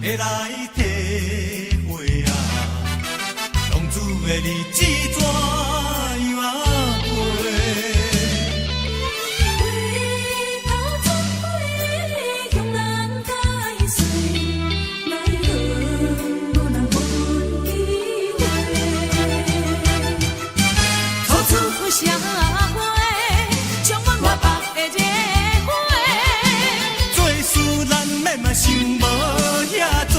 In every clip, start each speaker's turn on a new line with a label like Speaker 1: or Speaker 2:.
Speaker 1: 會來體會啊，浪子的日子怎樣啊過？
Speaker 2: 回頭轉過，向人解說，奈何無人予阮機會。
Speaker 3: 處處社會充滿外百的熱血。
Speaker 1: 做事難免嘛想無遐濟，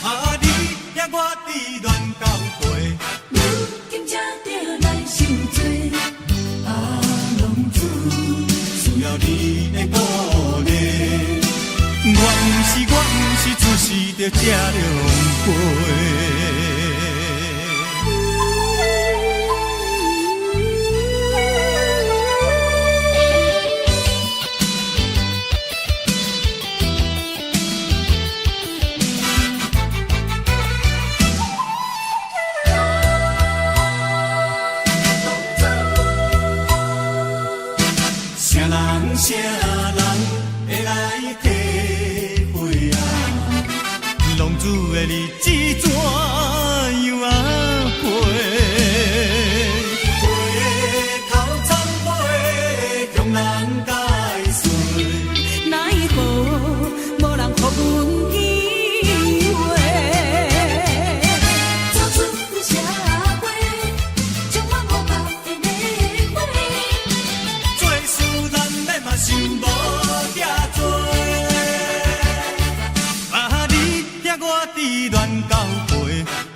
Speaker 1: 啊你遐我佇亂交陪，
Speaker 2: 如今才著來受罪。
Speaker 1: 啊浪子需要你的鼓勵，我毋是出世就這狼狽。啥人啥人會來體會啊？浪子的日子怎樣啊過？回頭參會向人解說，
Speaker 3: 奈何無人予阮機會。
Speaker 2: 走出社會，充滿五百的熱血。
Speaker 1: 做事難免嘛想無遐濟，啊你疼我佇亂交陪，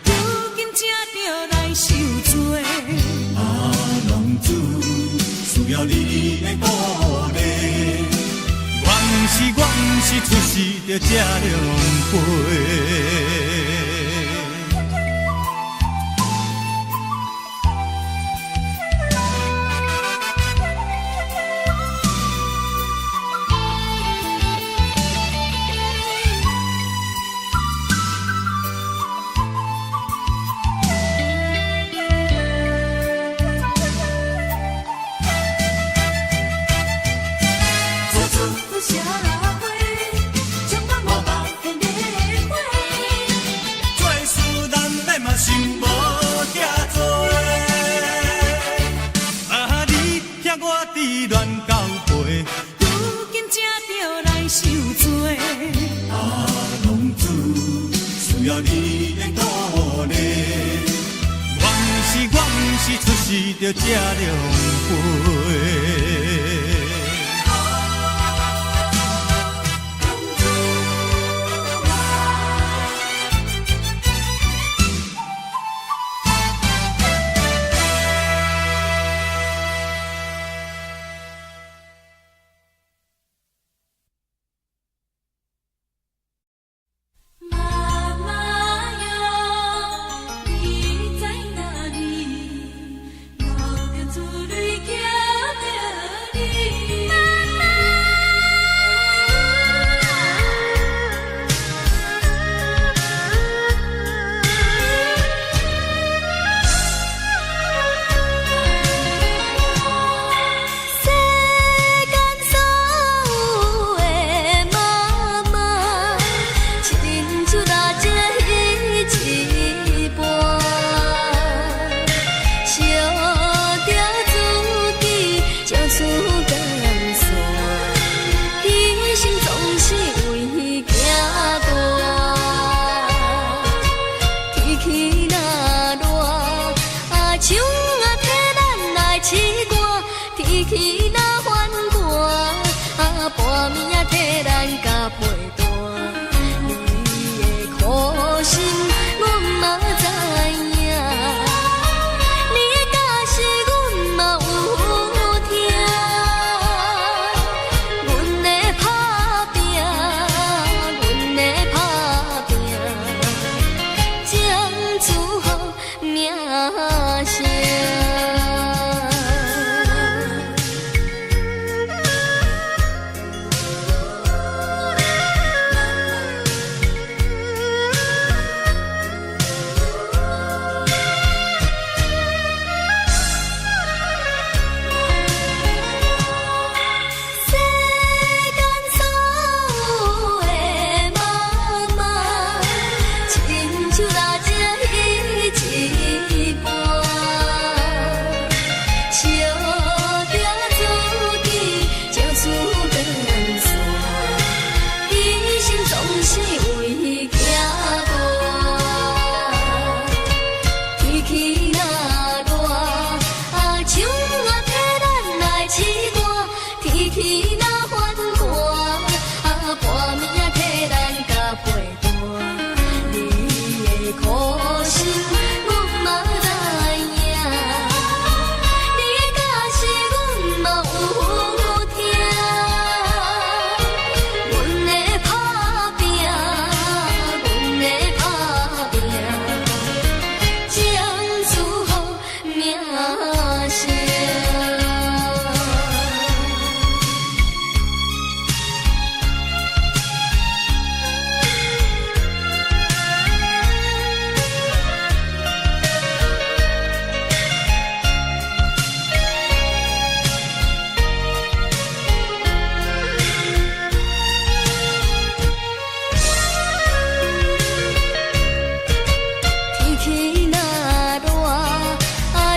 Speaker 3: 如今才著來受罪。
Speaker 1: 啊浪子需要你的鼓勵，我毋是出世就這狼狽。
Speaker 2: 走出社會，充滿五百的熱血。
Speaker 1: 做事難免嘛想無遐濟，啊你疼我佇亂交陪，
Speaker 3: 如今才著來受罪。
Speaker 1: 啊浪子需要你的鼓勵，我毋是出世就這狼狽。
Speaker 2: 媽媽喲，你在哪裡？流著珠淚叫著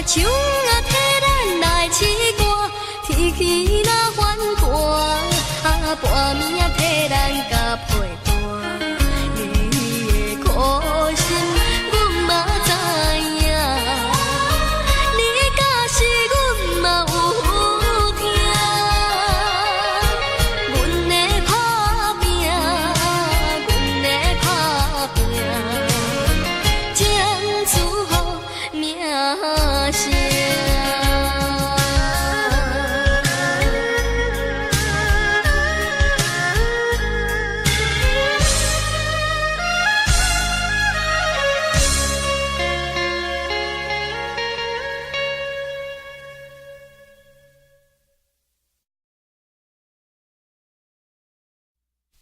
Speaker 2: 手仔替咱來試歌，天氣若反寒，啊，半暝仔替咱共被單。你的苦心，阮嘛知影，你假是阮嘛有聽，阮的打拼，阮的打拼，將祝福名聲。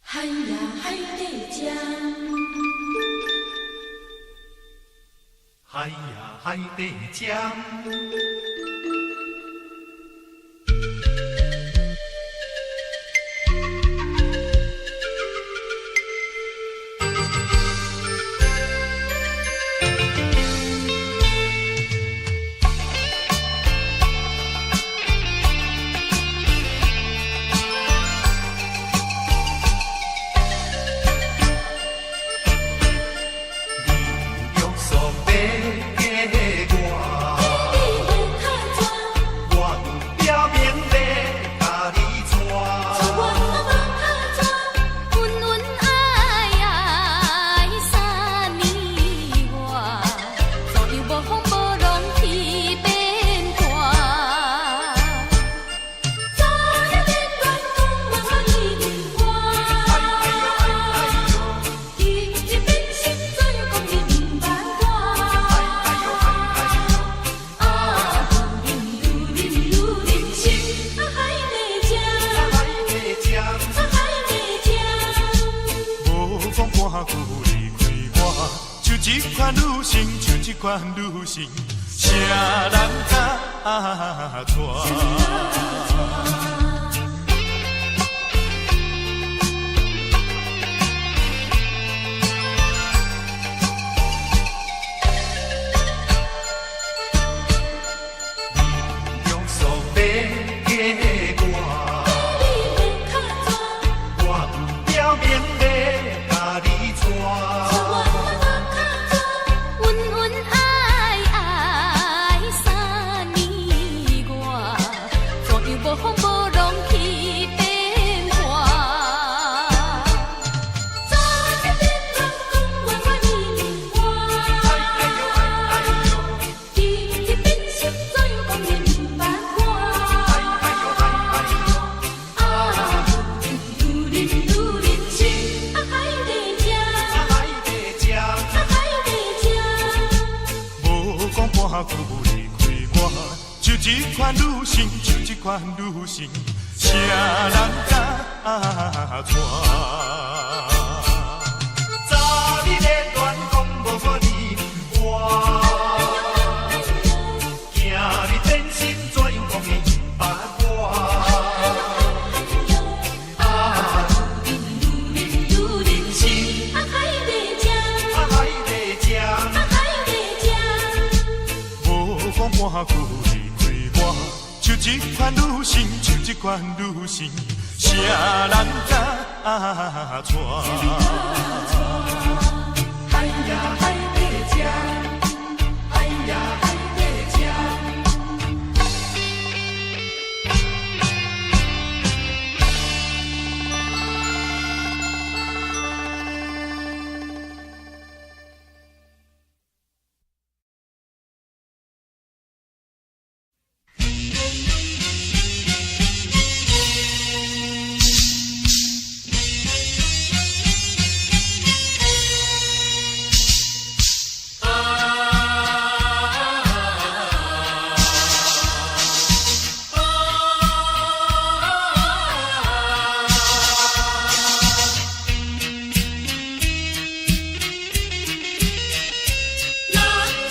Speaker 3: 海呀海底針，
Speaker 1: 海呀海底針。你約束欲嫁我，
Speaker 2: 你欲靠怎？
Speaker 1: 我有表明欲共你娶。
Speaker 2: 我欲靠怎？恩恩愛愛3年外，左右無風無浪天變卦。早日變亂講我你不管，今日變心怎樣講你不捌我？啊，愈啉愈啉心，啊海底針，
Speaker 1: 海底針，
Speaker 2: 啊海底針。
Speaker 1: 無講半句離開我，像這款女性，像這款女性，啥人敢娶？你約束欲嫁我，
Speaker 2: 你欲靠怎？
Speaker 1: 我有表明欲共你娶。
Speaker 2: 我欲靠怎？恩恩愛愛3年外，左右無風無浪天變卦。早日變亂講我你不管，今日變心怎樣講你不捌我？啊，愈啉愈啉心，啊海底針，
Speaker 1: 海底針，
Speaker 2: 啊海底針。
Speaker 1: 無講半句離開我，像這款女性，像這款女性，啥人敢娶？早日的恋讲無我你不管，今日變心怎樣講你不捌我？啊，
Speaker 2: 愈啉愈啉心，啊海底針，
Speaker 1: 海底針，
Speaker 2: 啊海底針。
Speaker 1: 無講半句離開我，像這款女性，像這款女性，啥人敢娶？海呀海底針，海呀海底針。
Speaker 3: 人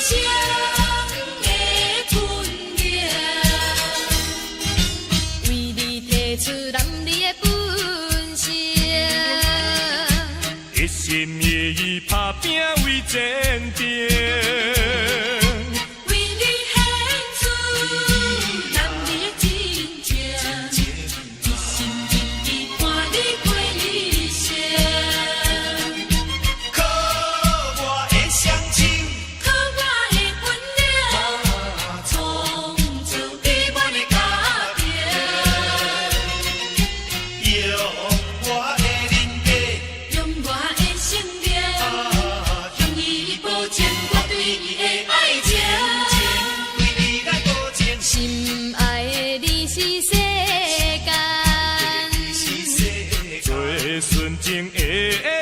Speaker 3: 生的本領，
Speaker 2: 為你提出男兒的本性。
Speaker 1: 一心一意打拼為前程，
Speaker 3: 為你獻出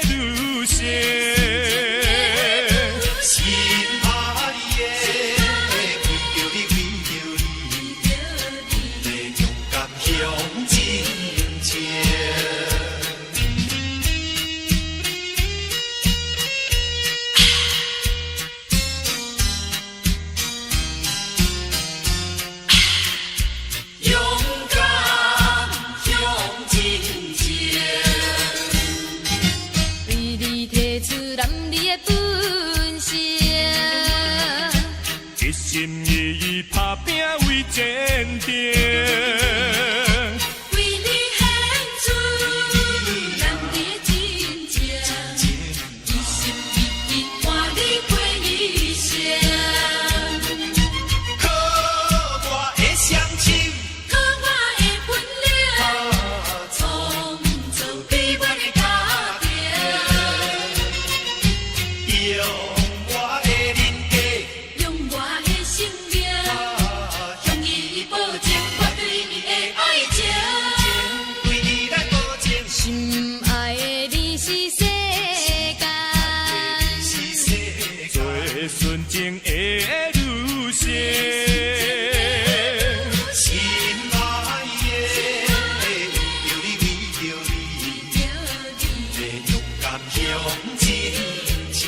Speaker 4: 女性。
Speaker 1: 心爱的，为著你，为著你，勇敢向前前。勇敢向前前。
Speaker 2: 为你提出男儿的本性。
Speaker 4: 一心一意打拼为前程。
Speaker 3: 为你献出男儿的真情，一心一意伴你过一生。
Speaker 1: 靠我的双手，
Speaker 3: 靠我的本领，创造美满的家庭。
Speaker 1: 用我的人格，
Speaker 3: 用我的生命，向伊保证我对伊的爱情。
Speaker 1: 对伊来保证，
Speaker 2: 心爱的你是世间。
Speaker 1: 是世
Speaker 4: 最纯情的女性。
Speaker 1: 心爱的，为著你，为著你，勇敢向前前。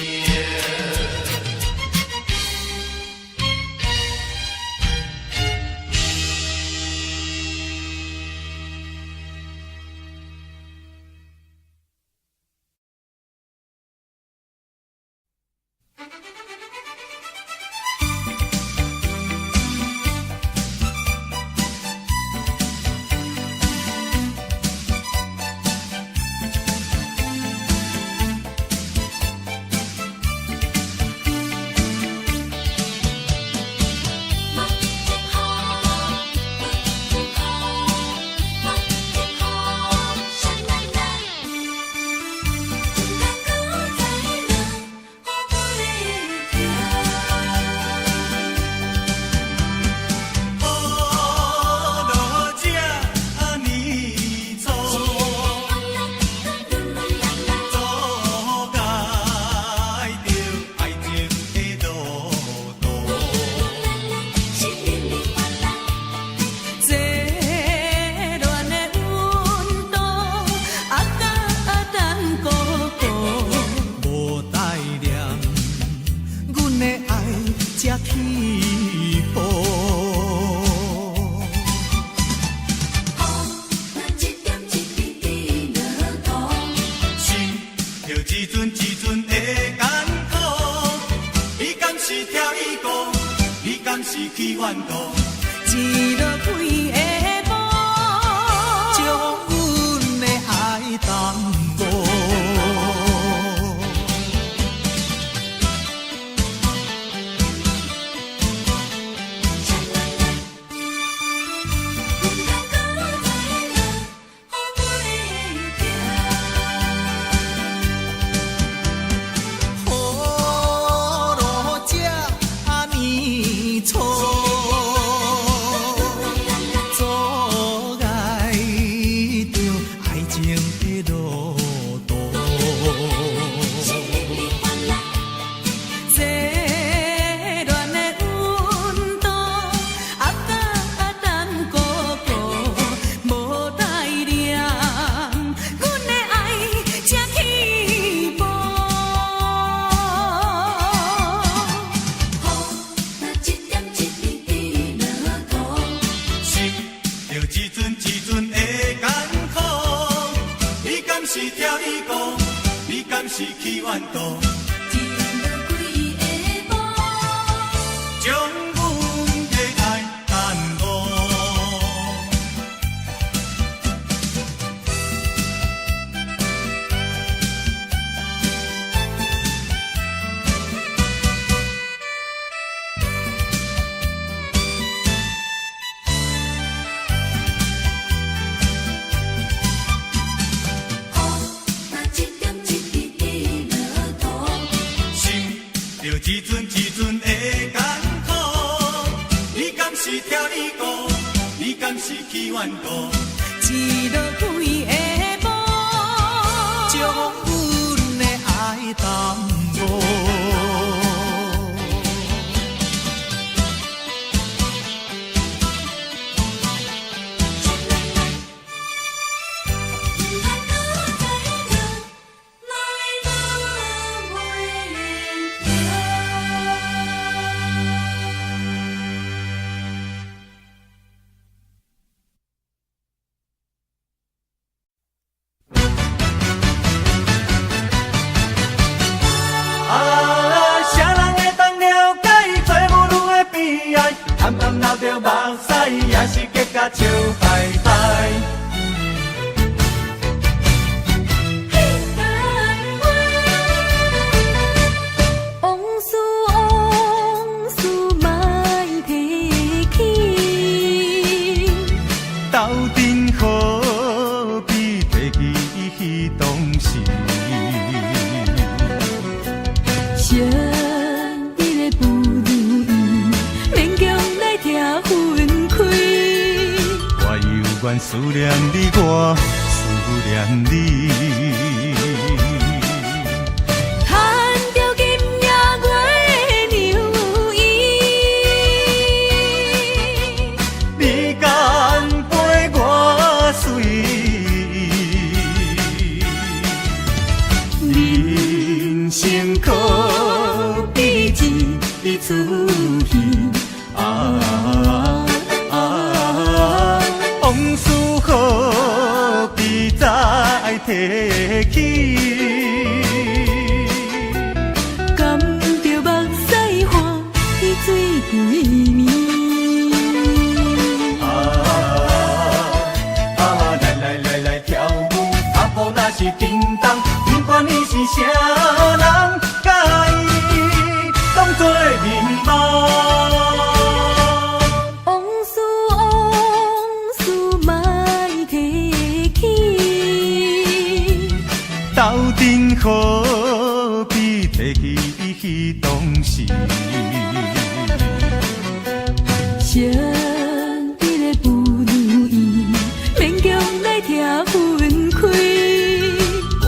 Speaker 1: 雨落这呢粗，阻碍著爱情的路途。
Speaker 3: 热恋的温度，压甲等孤孤。
Speaker 1: 无代念，阮的爱才起步。心着一阵一阵的艰苦，你敢是疼伊顾，你敢是去怨妒？
Speaker 3: 一落几下晡，
Speaker 1: 将阮的爱耽误。雨落这呢粗，阻碍著爱情的路途。
Speaker 3: 热恋的温度，压甲等孤孤，无代念，阮的爱才起步。
Speaker 1: 心着一阵一阵的艰苦，你敢是疼伊顾，你敢是去怨妒？将阮的爱耽误。心着一阵一阵的艰苦，你敢是疼伊顾，你敢是去怨妒？
Speaker 3: 一落几下晡，
Speaker 1: 将阮淡薄。啊，啥人會當了解做母女的悲哀？暗暗流著目屎，也是結甲笑擺擺。
Speaker 3: 往事往事莫提起，
Speaker 1: 鬥陣好比提起當時。
Speaker 3: 昔日的不如意，勉強來拆分開。
Speaker 1: 我猶原思念你，我思念你。
Speaker 3: 牽著今夜月娘伊，
Speaker 1: 你敢陪我隨？人生可比一出戲啊啊！往事何必再提起？
Speaker 3: 甘著目屎汗水規暝。
Speaker 1: 啊啊！來來來來跳舞，阿婆若是叮當，不管你是啥人，佮伊當作眠夢。
Speaker 3: 往事往事莫提起，
Speaker 1: 鬥陣何必提起當時？
Speaker 3: 昔日的不如意，勉強來拆分開。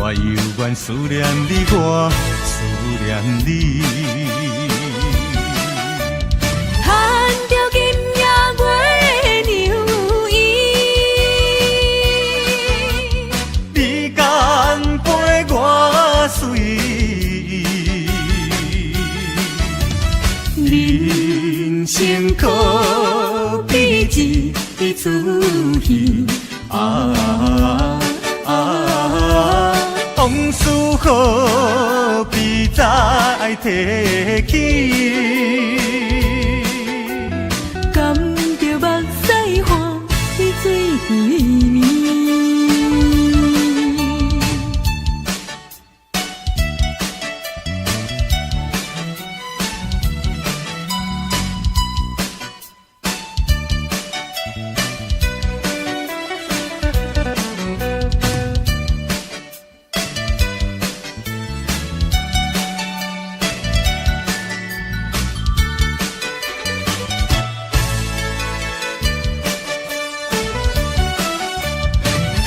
Speaker 1: 我猶原思念你，我思念你。
Speaker 3: 牽著今夜月娘伊，
Speaker 1: 你敢陪我隨？人生可比一出戲啊啊！往事何必再提起？
Speaker 3: 甘著目屎汗水規暝。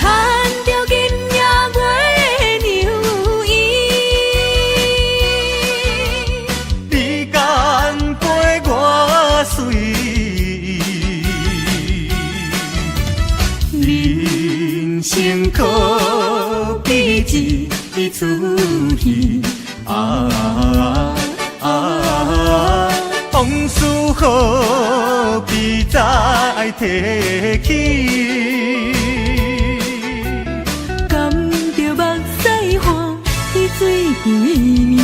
Speaker 3: 牽著今夜月娘伊，
Speaker 1: 你敢陪我隨？人生可比一出戲啊啊！往事何必再提起？
Speaker 3: 甘著目屎汗水規暝。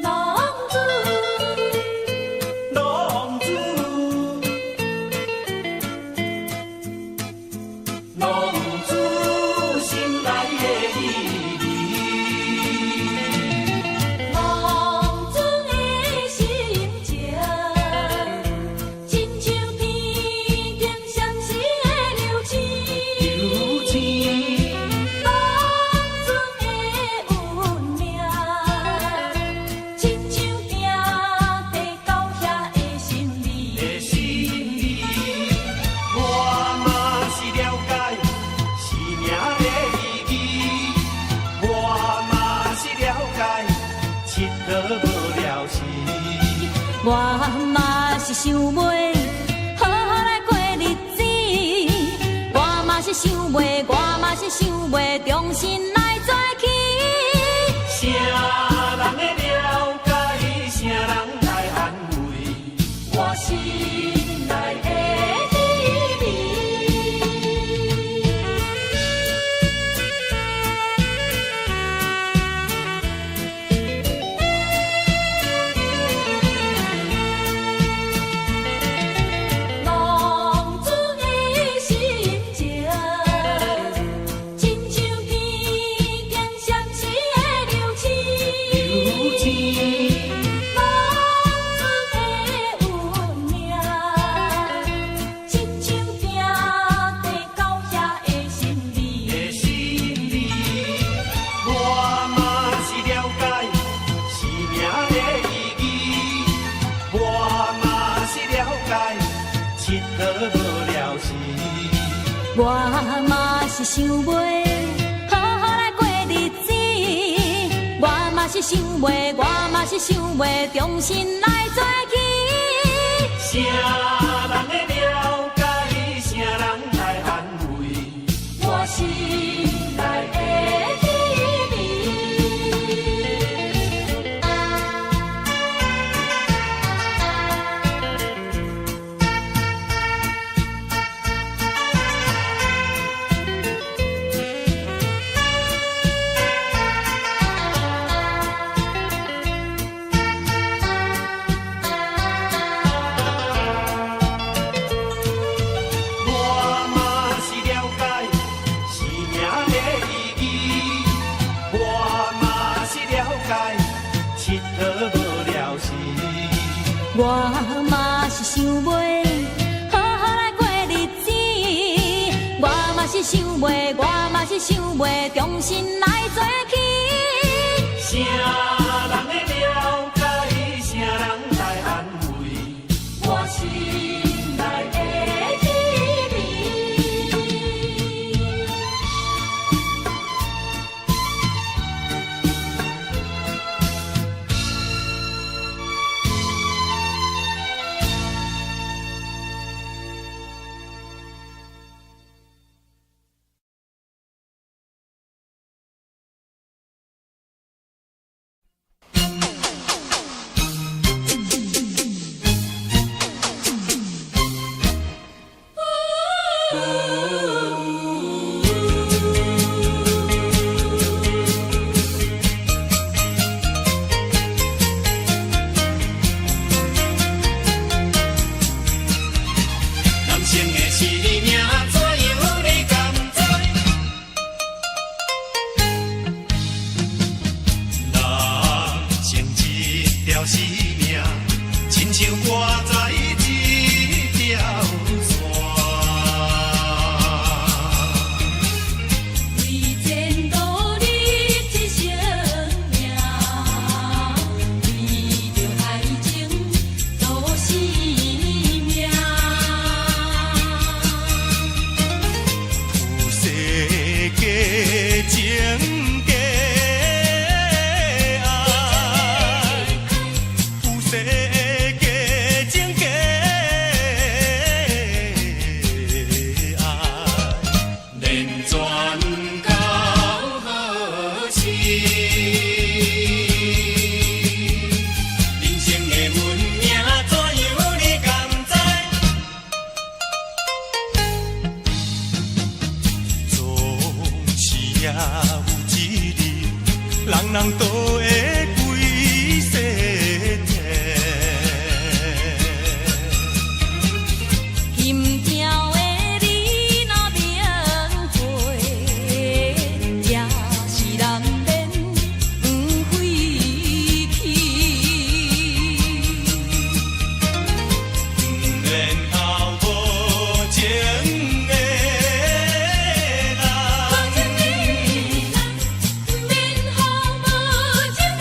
Speaker 2: 浪子，
Speaker 1: 浪子，浪子心內的秘密。
Speaker 2: 浪子的心情，親像天頂閃閃的流星。
Speaker 1: 流星，
Speaker 2: 浪子的愛，
Speaker 1: 佗無了時。
Speaker 3: 我嘛是想袂好好來過日子，我嘛是想袂，我嘛是想袂重新來做起。
Speaker 1: 啥人會了解？啥人來安慰？
Speaker 3: 我心內的滋味。浪子的心情，親像天頂閃閃的流星。浪子的運命，親像定在狗遐的心理。
Speaker 1: 的心理，我嘛是了解生命的意義，我嘛是了解𨑨迌無了時。
Speaker 3: 我嘛是想袂好好來過日子，我嘛是想袂，我嘛是想袂重新來做起。
Speaker 1: 啥人會了解？啥人來安慰？
Speaker 3: 我心內的滋味。
Speaker 1: 我嘛是了解生命的意義，我嘛是了解𨑨迌無了時。
Speaker 3: 我嘛是想袂好好來過日子，我嘛是想袂，我嘛是想袂重新來做起。
Speaker 1: 啥人會了解？啥人來安慰？
Speaker 3: 我心內的滋味。
Speaker 1: 人生的生命怎樣你敢知？人生這條生命，親像掛在這條線。
Speaker 3: 為前途你一生命，為著愛情賭性命。
Speaker 1: 有世間情假愛，有世間情假愛，連全到何時？人生的運命怎樣你敢知？總是也有一日，人人都會歸西天。
Speaker 3: 心疼的你若明白，也是難免不回去。
Speaker 1: 然後無情的人，
Speaker 3: 然後無情的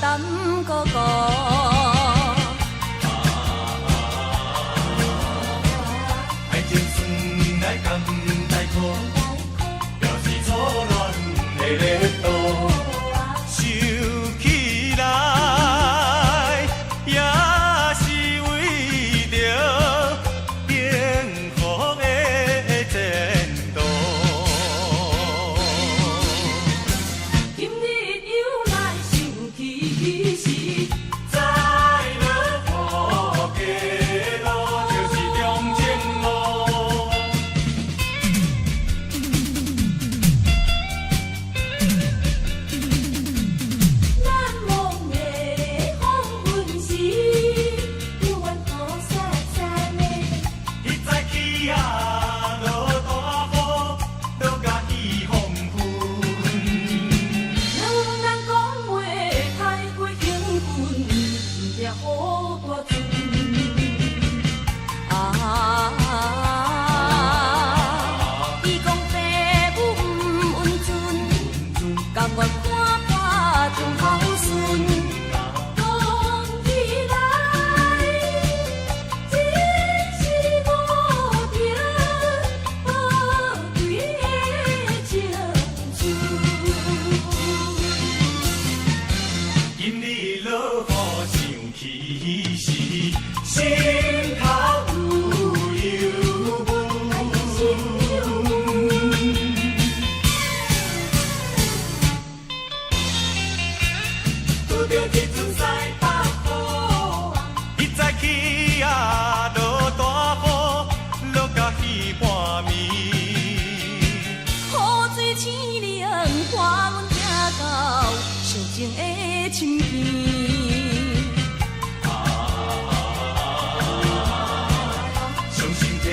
Speaker 3: 擔哥哥。
Speaker 1: 愛情算來甘太苦，表示初戀的熱度。
Speaker 4: 想起來，也是為著幸福的前途。
Speaker 3: 今日又來想起時，
Speaker 1: 再落雨街路，就是中正路。
Speaker 3: 難忘的黃昏時，猶原雨潲潲的。
Speaker 1: 彼早起啊，落大雨，落甲彼黃昏。
Speaker 3: 兩人講話太過興奮，毋驚雨大陣。啊！伊講爸母毋允准，甘願看破終孝順。講起來，真是無情寶貴的青春。
Speaker 1: 今日落雨想起時，心頭有憂悶。拄著這陣西北風，
Speaker 4: 彼早起啊，落大雨，落甲彼半暝。
Speaker 3: 雨水醒涼，伴阮行到相情的深邊。
Speaker 1: 傷心提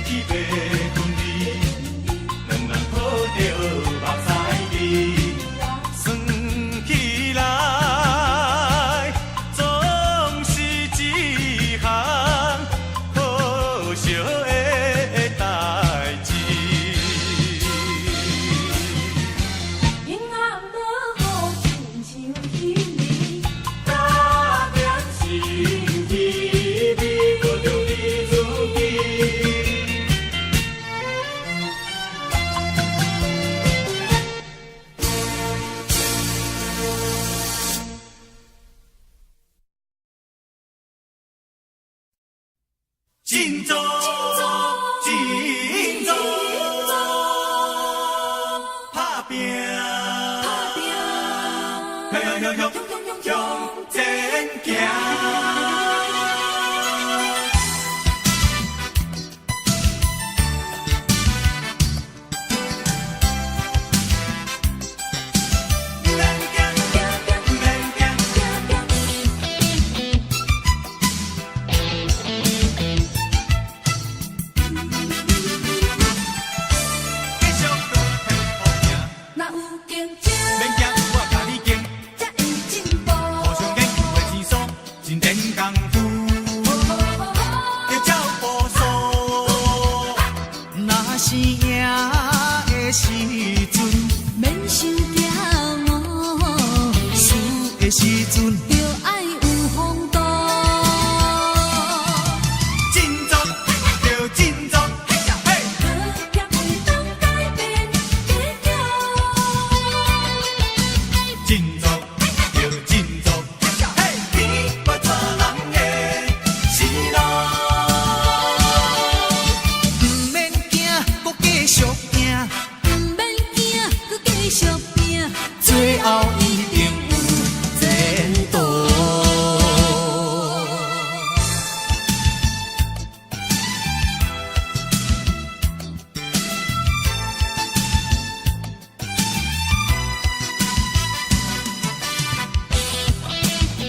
Speaker 1: 起白婚禮，兩人抱著目屎滴。
Speaker 4: 算起來，總是一項可惜的代誌。
Speaker 3: 永暗落雨，親像彼暝。
Speaker 1: 打點心滋味，搁著彼自己。振作，振作，拍拚，向向向向前行。免驚，免驚。繼續閣幸福行，
Speaker 3: 若有競爭，
Speaker 1: 免驚，我共你競，
Speaker 3: 才會進步。
Speaker 1: 互相研究的天數，真練功夫，要照步數。
Speaker 5: 若是贏的時陣，
Speaker 3: 免傷驕傲，
Speaker 5: 輸的時陣，
Speaker 3: 著愛有風度。
Speaker 1: 振作，著振作，嘿！
Speaker 3: 好業會當改變結局。
Speaker 1: 振作，著振作，嘿！天無錯人的是路。
Speaker 5: 毋免驚，閣繼續贏，
Speaker 3: 毋免驚，閣繼續拚。
Speaker 5: 最後一定有前途。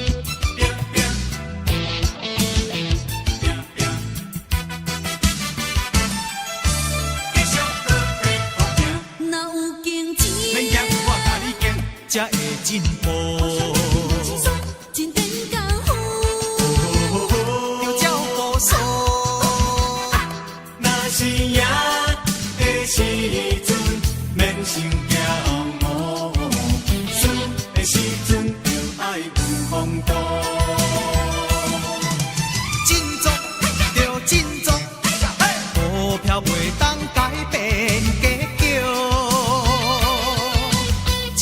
Speaker 1: 拼拼拼拼，繼續閣幸福行，
Speaker 3: 若有競爭，
Speaker 1: 免驚，我共你競，
Speaker 5: 才會進步。
Speaker 3: 真練功夫。
Speaker 5: 著照步數。
Speaker 1: 若是贏的時陣，免傷驕傲；輸的時陣，著愛有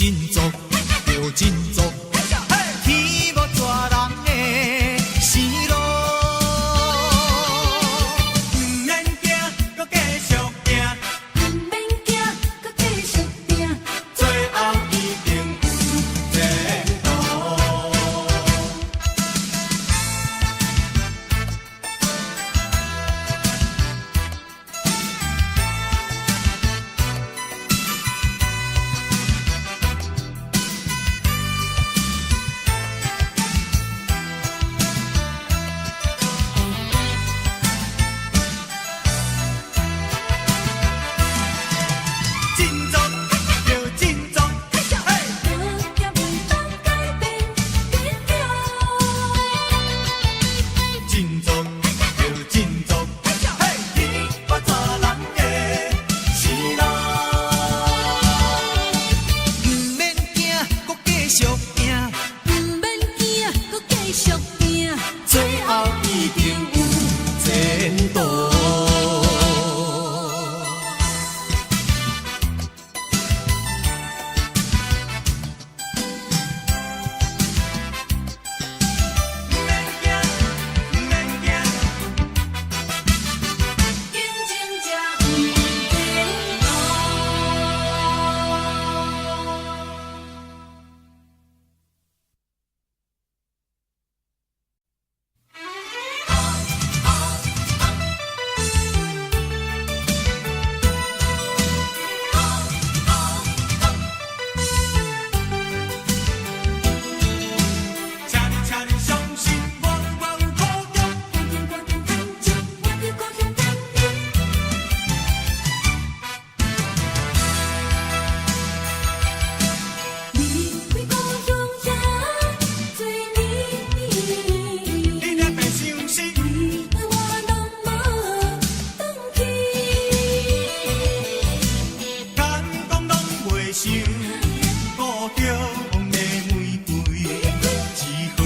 Speaker 5: 振作，著振作，天無絕人的生路。
Speaker 4: 毋免驚，閣繼續拼，
Speaker 3: 毋免驚，閣繼續拼。
Speaker 4: 最後一定有前途。振作，著振作，
Speaker 3: 條件袂當改變，緊張。
Speaker 4: 振作，著振作，天無絕人的生路。
Speaker 5: 毋免驚，閣繼續拼，
Speaker 3: 毋免驚，閣繼續拼。
Speaker 5: 最後一定有前途。
Speaker 4: 毋免驚，毋免驚。
Speaker 3: 競爭才有前途。
Speaker 4: 請你，請你相信我，我有苦衷。
Speaker 3: 趕緊趕緊趁錢，我佇故鄉等你。離開故鄉遐濟年，
Speaker 4: 你若變相信，
Speaker 3: 為何我攏無轉去？
Speaker 4: 敢講攏袂想故鄉的玫瑰，只好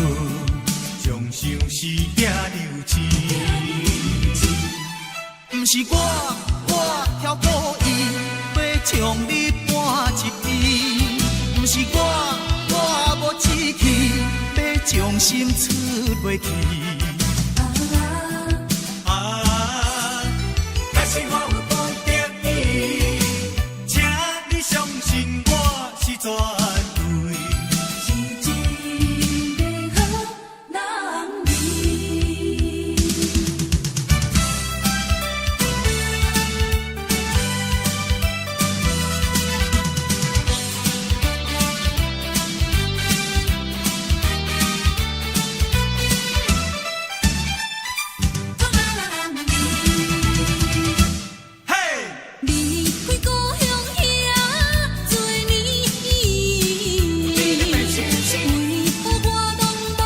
Speaker 4: 將相思寄留痴。
Speaker 5: 毋是我，我巧故意欲將你搬一邊。毋是我，我無志氣欲將心出袂去。
Speaker 4: 啊，假使我有碰著伊，請你相信我是絕對。
Speaker 3: 是一个好男兒。
Speaker 4: 嘿，
Speaker 3: 離開故鄉遐濟年，為何我攏無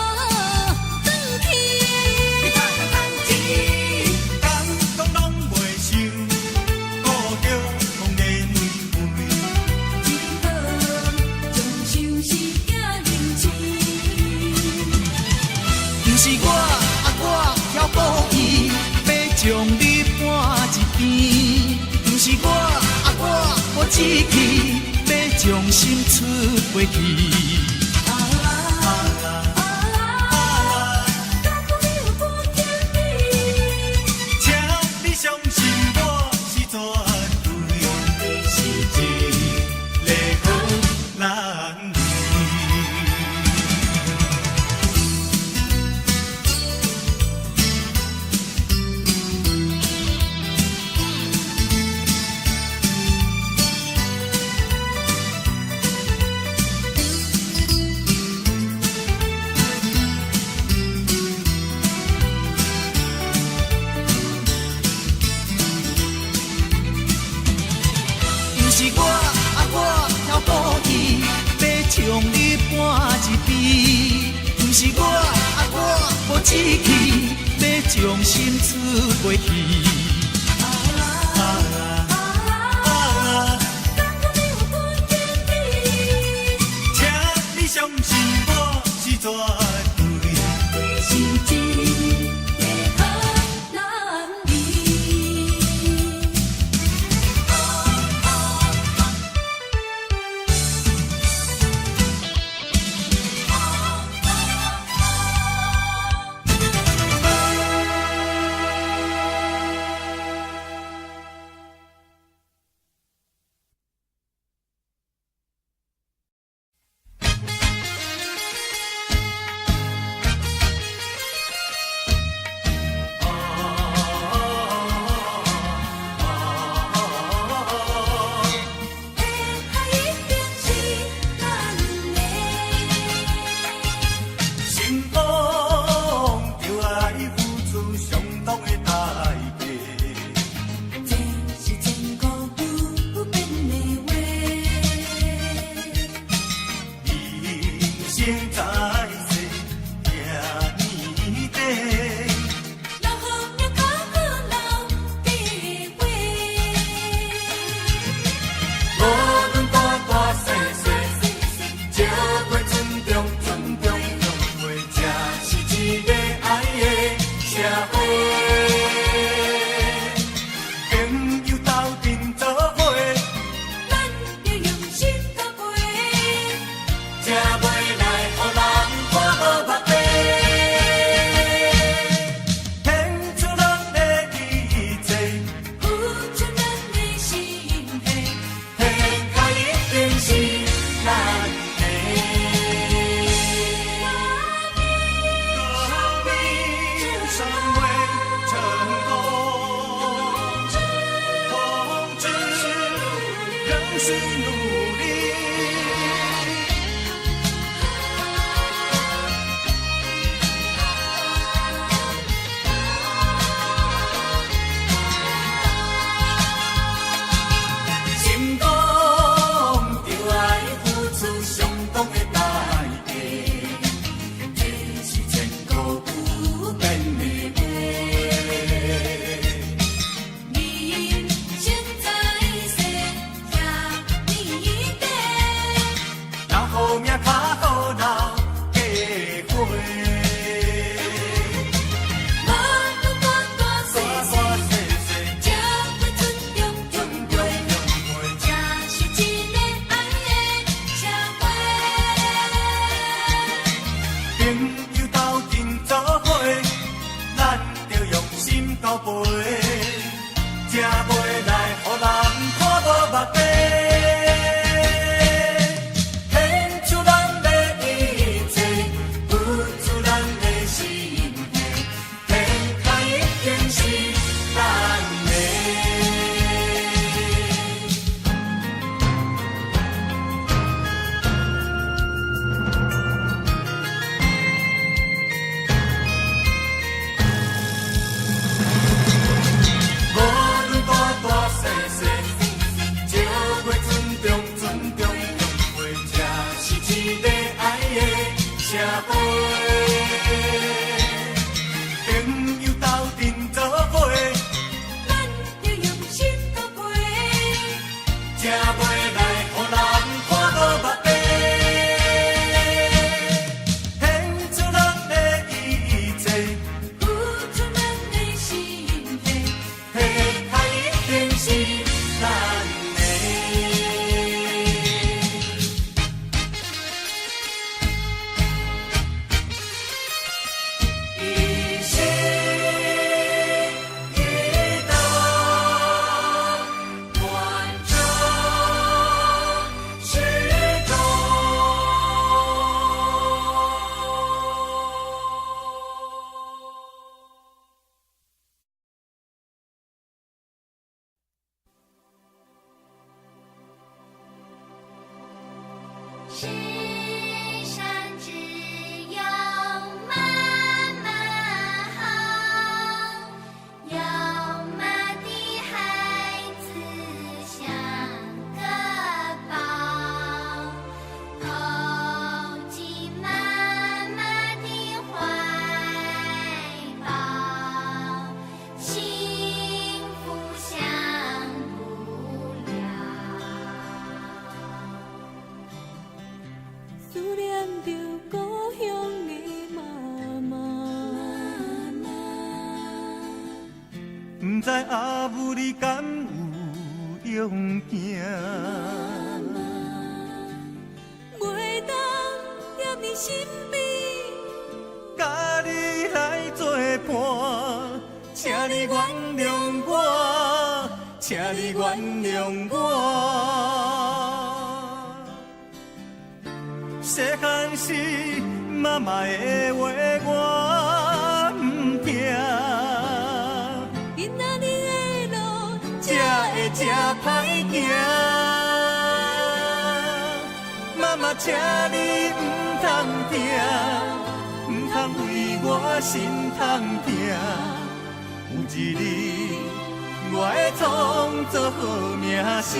Speaker 3: 轉去？
Speaker 4: 敢講攏袂想故鄉的玫瑰，
Speaker 3: 只好將相思寄留痴。
Speaker 5: 毋是我，啊我巧故意欲將你搬一邊。毋是我，啊我無志氣欲將心出袂去。
Speaker 3: 敢講你有半點美？
Speaker 4: 請你相信我是絕對，是一个好男兒。
Speaker 5: 毋是我，啊我巧故意欲將你搬一邊。毋是我，啊我無志氣欲將心出袂去。
Speaker 3: 敢講你有半點美？
Speaker 4: 請你相信我是絕對，
Speaker 3: 是一个好男兒。
Speaker 4: 生在世遐呢短。
Speaker 3: 留好命較好留家伙。
Speaker 4: 無論大大細細，石過尊重尊重重話，這是一個愛的社會。朋友鬥陣做伙，
Speaker 3: 咱著用心交陪。
Speaker 4: 才袂來予人看無目白。獻出咱的一切，
Speaker 3: 付出咱的心血，
Speaker 4: 天下一定是咱的。革命尚未成功，同志仍需努力。成功就愛付出相當的代價，這是千古不變的話。
Speaker 3: 人生在世遐呢短，
Speaker 4: 留好命較好留家伙。
Speaker 3: 無論大大細
Speaker 4: 大大
Speaker 3: 細，
Speaker 4: 細細，
Speaker 3: 才會尊重
Speaker 4: 尊重重話，
Speaker 3: 這是一個愛的社會。
Speaker 4: 朋友鬥陣做伙，咱著用心交陪，才袂來予人看無目白。獻出咱的一切，付出咱的心血，天下一定是咱的。無論大大細細，石過尊重尊重重話，這是一個愛的社會。朋友鬥陣做伙，
Speaker 3: 咱著用心交陪。
Speaker 4: 才袂來予人看無目白。獻出咱的一切，
Speaker 3: 付出咱的心血，
Speaker 4: 天下一定是咱的。一心一德，贯彻始终。
Speaker 2: 世上只有媽媽好，有媽的孩子像個寶，投進媽媽的懷抱，幸福享不了。
Speaker 3: 思念著故鄉的媽媽。
Speaker 4: 毋知阿母你敢有勇行？
Speaker 3: 袂當踮你身邊，
Speaker 4: 佮你來做伴，請你原諒我，請你原諒我。細漢時媽媽的話我毋聽，
Speaker 3: 今仔日的路
Speaker 4: 才會這歹行。媽媽，請你毋通疼，毋通為我心通疼。有一日，我會創造好名聲。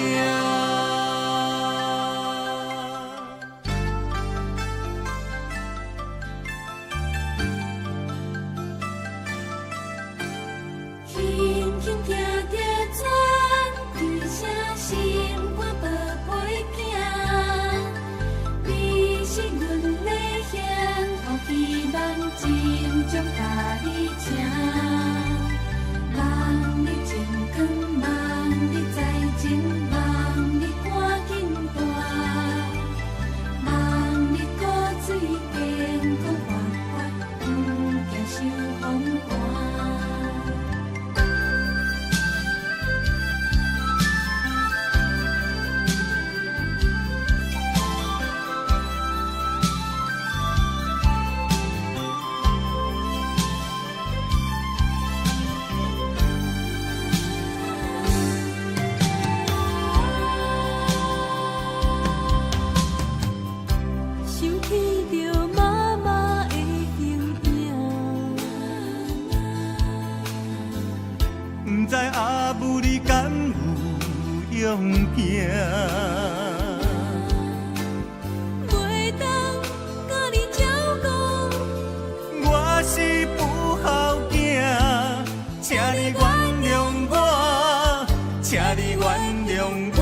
Speaker 4: 疼。
Speaker 3: 袂當佮你照顧，
Speaker 4: 我是不孝囝，請你原諒我，請你原諒我。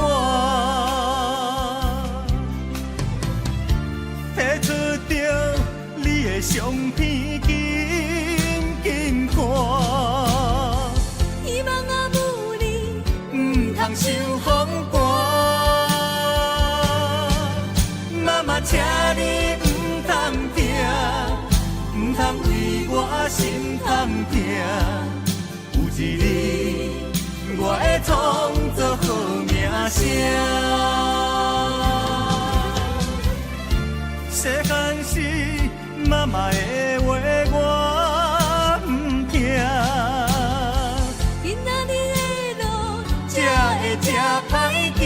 Speaker 4: 提出著你的相片，緊緊看。
Speaker 3: 希望阿母你
Speaker 4: 毋通受風寒。媽媽，請你毋通疼，毋通為我心通疼。有一日，我會創造好名聲。細漢時，媽媽的話我毋聽，
Speaker 3: 今仔日的路
Speaker 4: 才會這歹行。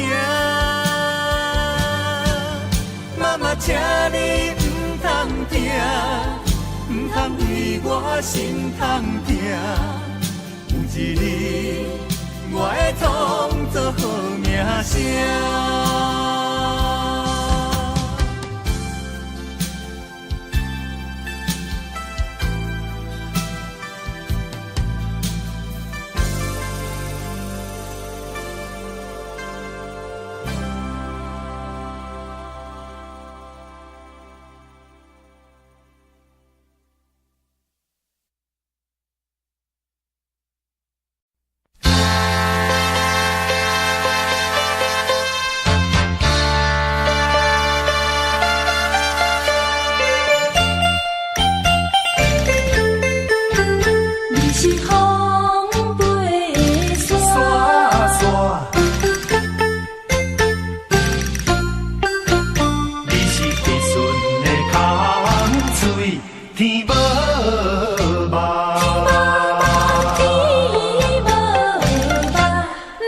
Speaker 4: 媽媽，請你毋通疼，毋通為我心通疼。有一日，我會創造好名聲。
Speaker 3: 你是風飛的沙，
Speaker 1: 沙，你是筆順的空喙，天無夢。
Speaker 3: 天無夢，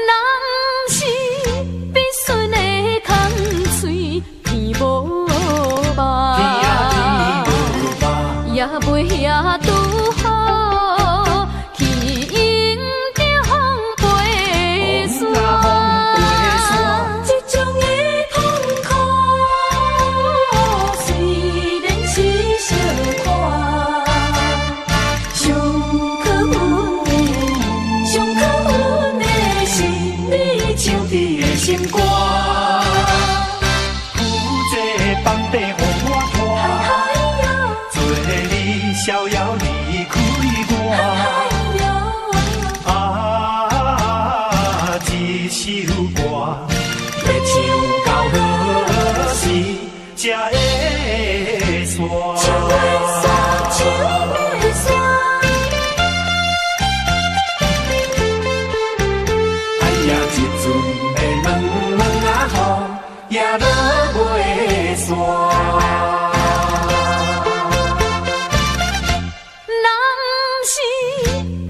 Speaker 2: 人是筆順的空喙，天無夢，也袂遐拄好去迎著風飛沙。
Speaker 3: 這種的痛苦，雖然是相看，上可阮的，上可阮的是你唱伫的心肝。
Speaker 1: 负这放地予我拖，做你逍遙離開我。啊，這首歌欲唱到何時才會煞？
Speaker 3: 唱袂煞，唱袂煞。
Speaker 1: 哎呀，一阵的毛毛仔雨也落袂煞。
Speaker 2: 人是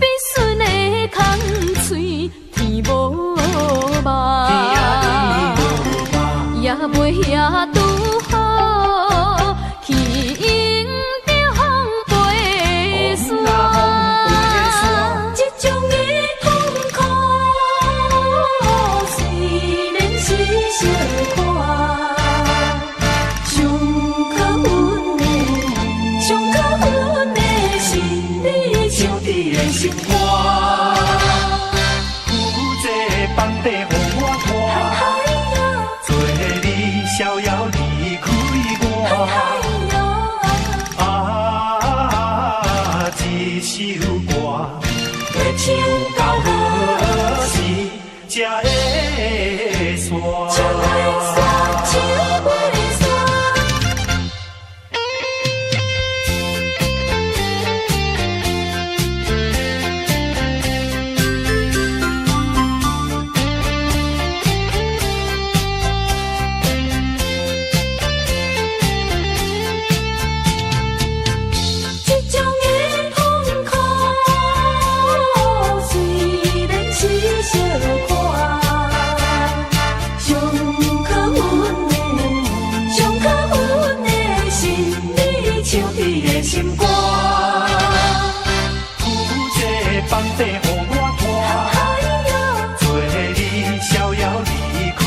Speaker 2: 筆順的空喙，天無夢，也袂遐拄好去迎著風飛沙。
Speaker 3: 這種的痛苦，雖然是相看，上可阮的，上可阮的是你唱伫的心
Speaker 1: 肝。负这放地予我拖，做你逍遙離開我。啊，這首歌欲唱到何時才會煞？
Speaker 3: 唱袂煞，唱袂煞。這種的痛苦，雖然是相看，上可阮的，上可阮的是你唱伫的心肝。
Speaker 1: 负這放地予我拖，做你逍遙離開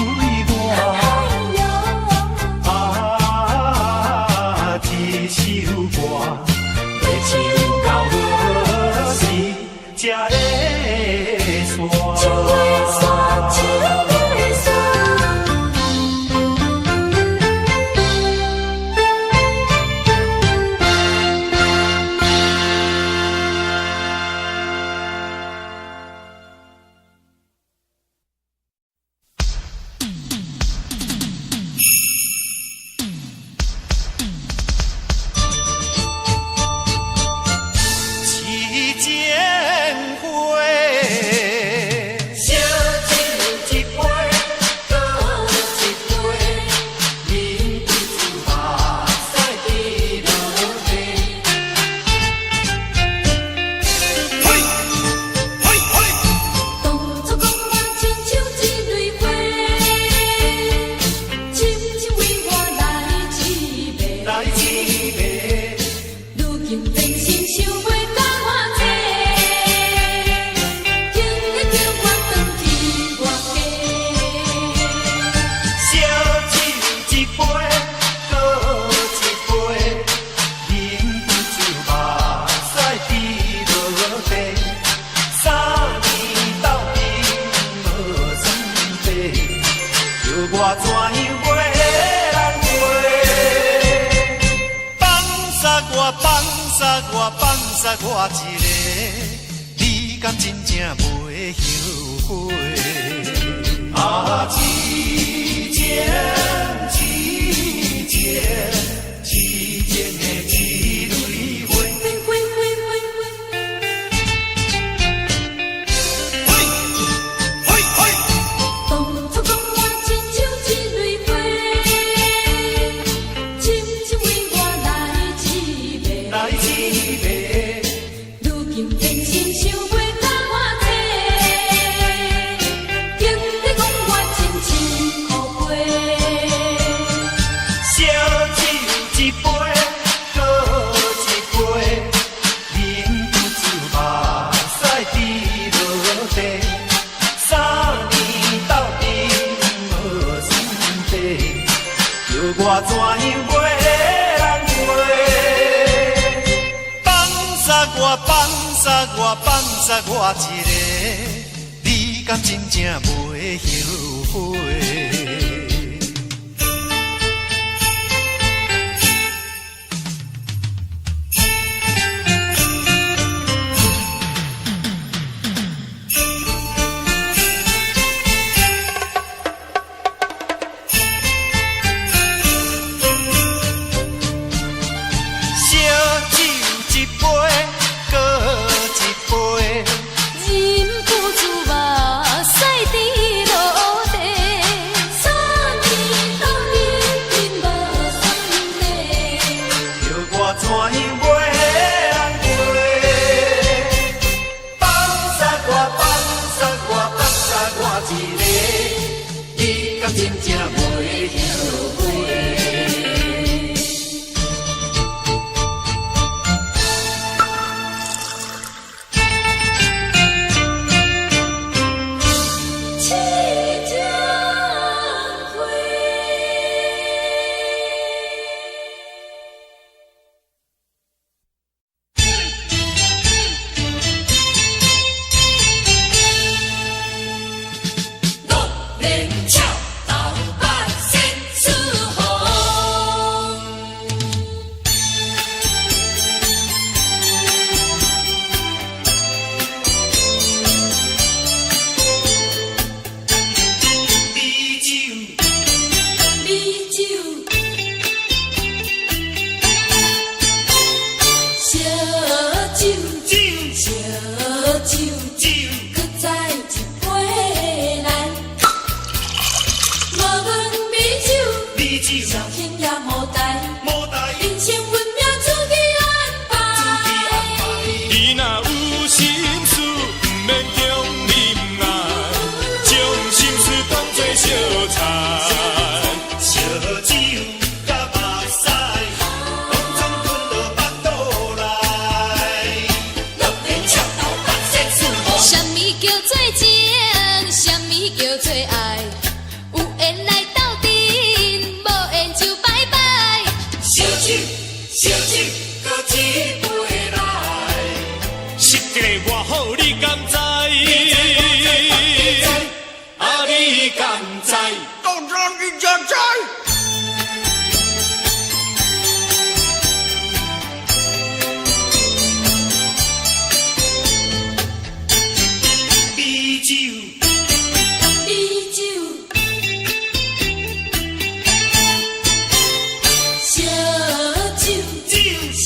Speaker 1: 來一暝。
Speaker 3: 如今變心想袂甲我找，求你叫我轉去外家。
Speaker 1: 燒酒一杯，閣一杯，飲酒目屎滴落地。3年鬥陣無算計，叫我怎樣袂難過？放殺我，放殺我，放殺我一个，你敢真正袂後悔？啊，痴情痴情，痴情的一蕊花。
Speaker 3: 花花花花。
Speaker 1: 嘿，嘿，嘿。
Speaker 3: 當初講我親像一蕊花，深情為我來一暝。
Speaker 1: 來一暝。
Speaker 3: 如今變心想袂甲我找，竟你講我真情予飛。
Speaker 1: 燒酒一杯，閣一杯，飲酒目屎滴落地。3年鬥陣無算計，叫我怎樣袂難過？放殺我，放殺我，放殺我一个，你敢真正袂後悔？燒酒一杯，閣一杯，
Speaker 3: 忍不住目屎滴落地。3年鬥陣無算計，
Speaker 1: 叫我怎樣袂難過？放殺我，放殺我，放殺我一个，你敢真正袂後悔？
Speaker 3: 痴情花。六连俏斗八仙出红。
Speaker 1: 美酒，
Speaker 3: 美酒，燒酒，
Speaker 1: 酒，
Speaker 3: 燒酒，
Speaker 1: 酒，
Speaker 3: 擱再一杯來。無論美酒，
Speaker 1: 美酒，
Speaker 3: 紹興也無代，
Speaker 1: 無代
Speaker 3: 人生運命自己安排。
Speaker 6: 你若有心事，毋免強忍耐，將心事當作相菜。
Speaker 1: 燒酒佮目屎，攏總吞落腹肚內。
Speaker 3: 六連俏斗八仙出紅。
Speaker 2: 啥物叫做情？啥物叫做愛？有緣來鬥陣，無緣就拜拜。
Speaker 1: 燒酒，燒酒，閣一杯來。
Speaker 6: 失格偌好，你敢知？啊，你敢知？
Speaker 1: 當然你才知。美酒，
Speaker 3: 美酒，燒酒，
Speaker 1: 酒，
Speaker 3: 燒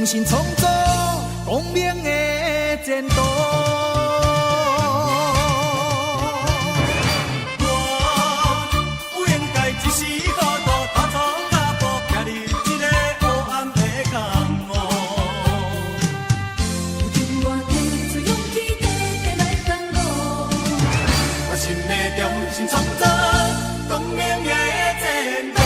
Speaker 5: 重新創造光明的前途。
Speaker 4: 我有應該一時糊塗，踏錯跤步，行入這个黑暗的江湖。
Speaker 3: 如今我提出勇氣，短短來反駁。
Speaker 4: 我心會重新創造光明的前途。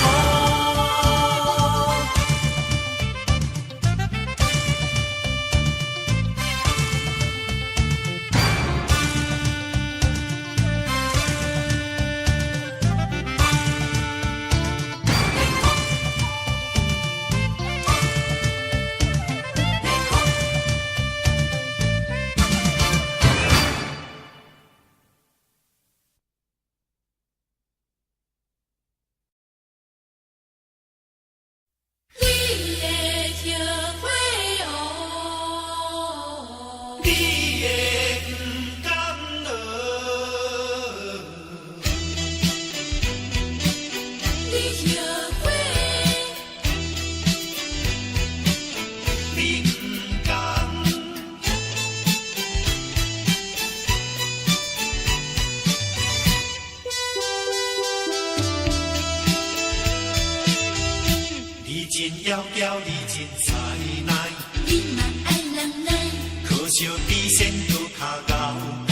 Speaker 3: 你會後悔哦。
Speaker 1: 你會毋甘哦。
Speaker 3: 你後悔，
Speaker 1: 你毋甘。你真窈窕，你真才奈，
Speaker 3: 你嘛愛人來，
Speaker 1: 可惜比仙閣較𠢕界，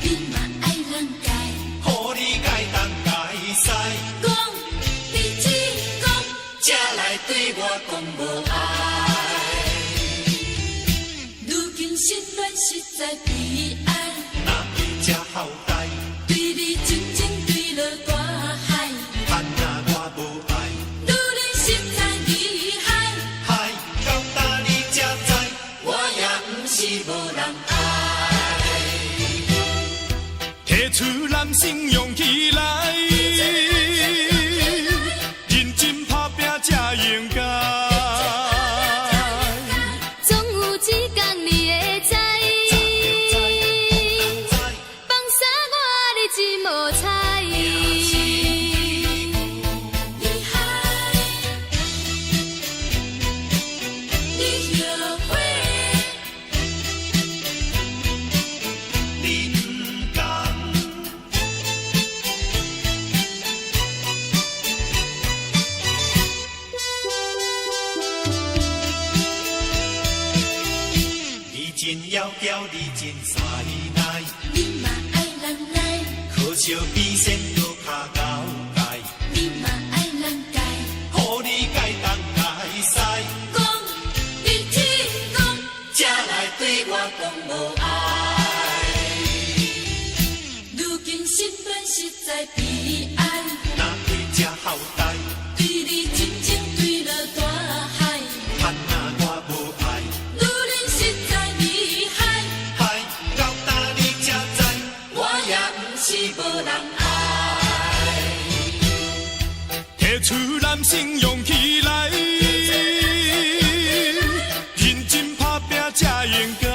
Speaker 3: 你嘛愛人改。
Speaker 1: 予你改東改西，
Speaker 3: 講，你只講，
Speaker 1: 才來對我講無愛。
Speaker 3: 如今失戀實在悲哀，
Speaker 1: 哪會這後代？
Speaker 3: 對你真情墜落大海，
Speaker 1: 盼若我無愛，
Speaker 3: 女人實在厲害，
Speaker 1: 害到今你才知，我也毋是無人愛。
Speaker 6: 提出男性勇氣來，認真打拼才應該。
Speaker 2: 總有一天你會知，放啥我你真無彩。
Speaker 3: 厲害，你後悔，
Speaker 1: 你毋甘。你真窈窕，你真才奈，
Speaker 3: 你嘛愛人來，
Speaker 1: 可惜比仙閣較𠢕界，
Speaker 3: 你嘛愛人改。
Speaker 1: 予你改東改西，
Speaker 3: 講，你只講，
Speaker 1: 才來對我講無愛。
Speaker 3: 如今失戀實在悲哀，
Speaker 1: 哪會這後代？
Speaker 3: 對你真情墜落大海，
Speaker 1: 盼若我無愛，
Speaker 3: 女人實在厲害，
Speaker 1: 害到今你才知，我也毋是無人愛。
Speaker 6: 提出男性勇氣來，認真打拼才應該。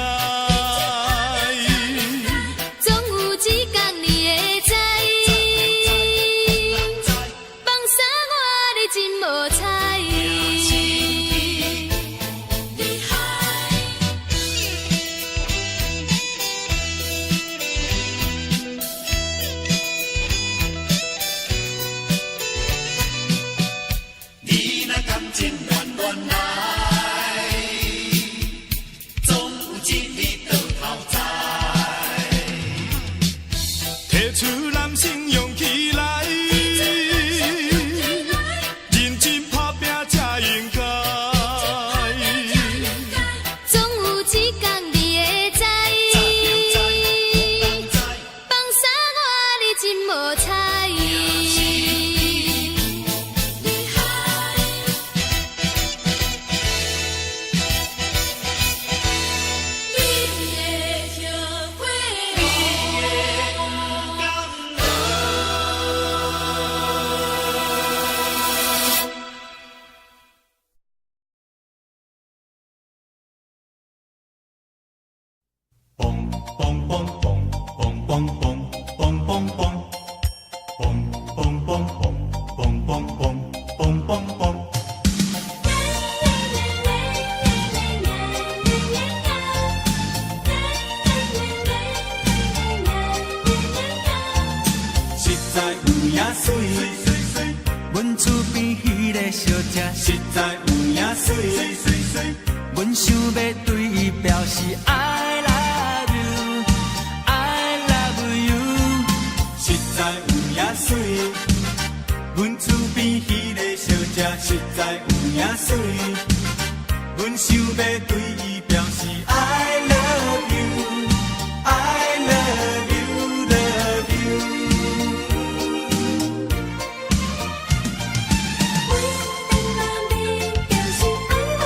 Speaker 2: 總有一天你會知，放啥我你真無彩。
Speaker 3: 厲害，
Speaker 1: 你若感情慢慢來，總有一日倒頭知。
Speaker 6: 提出男性勇氣來，認真打拼才應該。
Speaker 2: 總有一天你會知，放啥我你真無彩。
Speaker 3: 厲害，你會後悔哦。
Speaker 4: 嘣嘣嘣嘣嘣嘣嘣嘣嘣嘣嘣嘣嘣嘣嘣嘣嘣嘣。
Speaker 5: 阮厝邊彼个小姐
Speaker 4: 實在有影媠，
Speaker 5: 阮想欲對伊表示 I love you，I love you。
Speaker 4: 實在有影媠。阮厝邊彼个小姐實在有影媠，阮想欲對伊表示 I love you，I love you，love you。
Speaker 2: 為怎樣表示愛無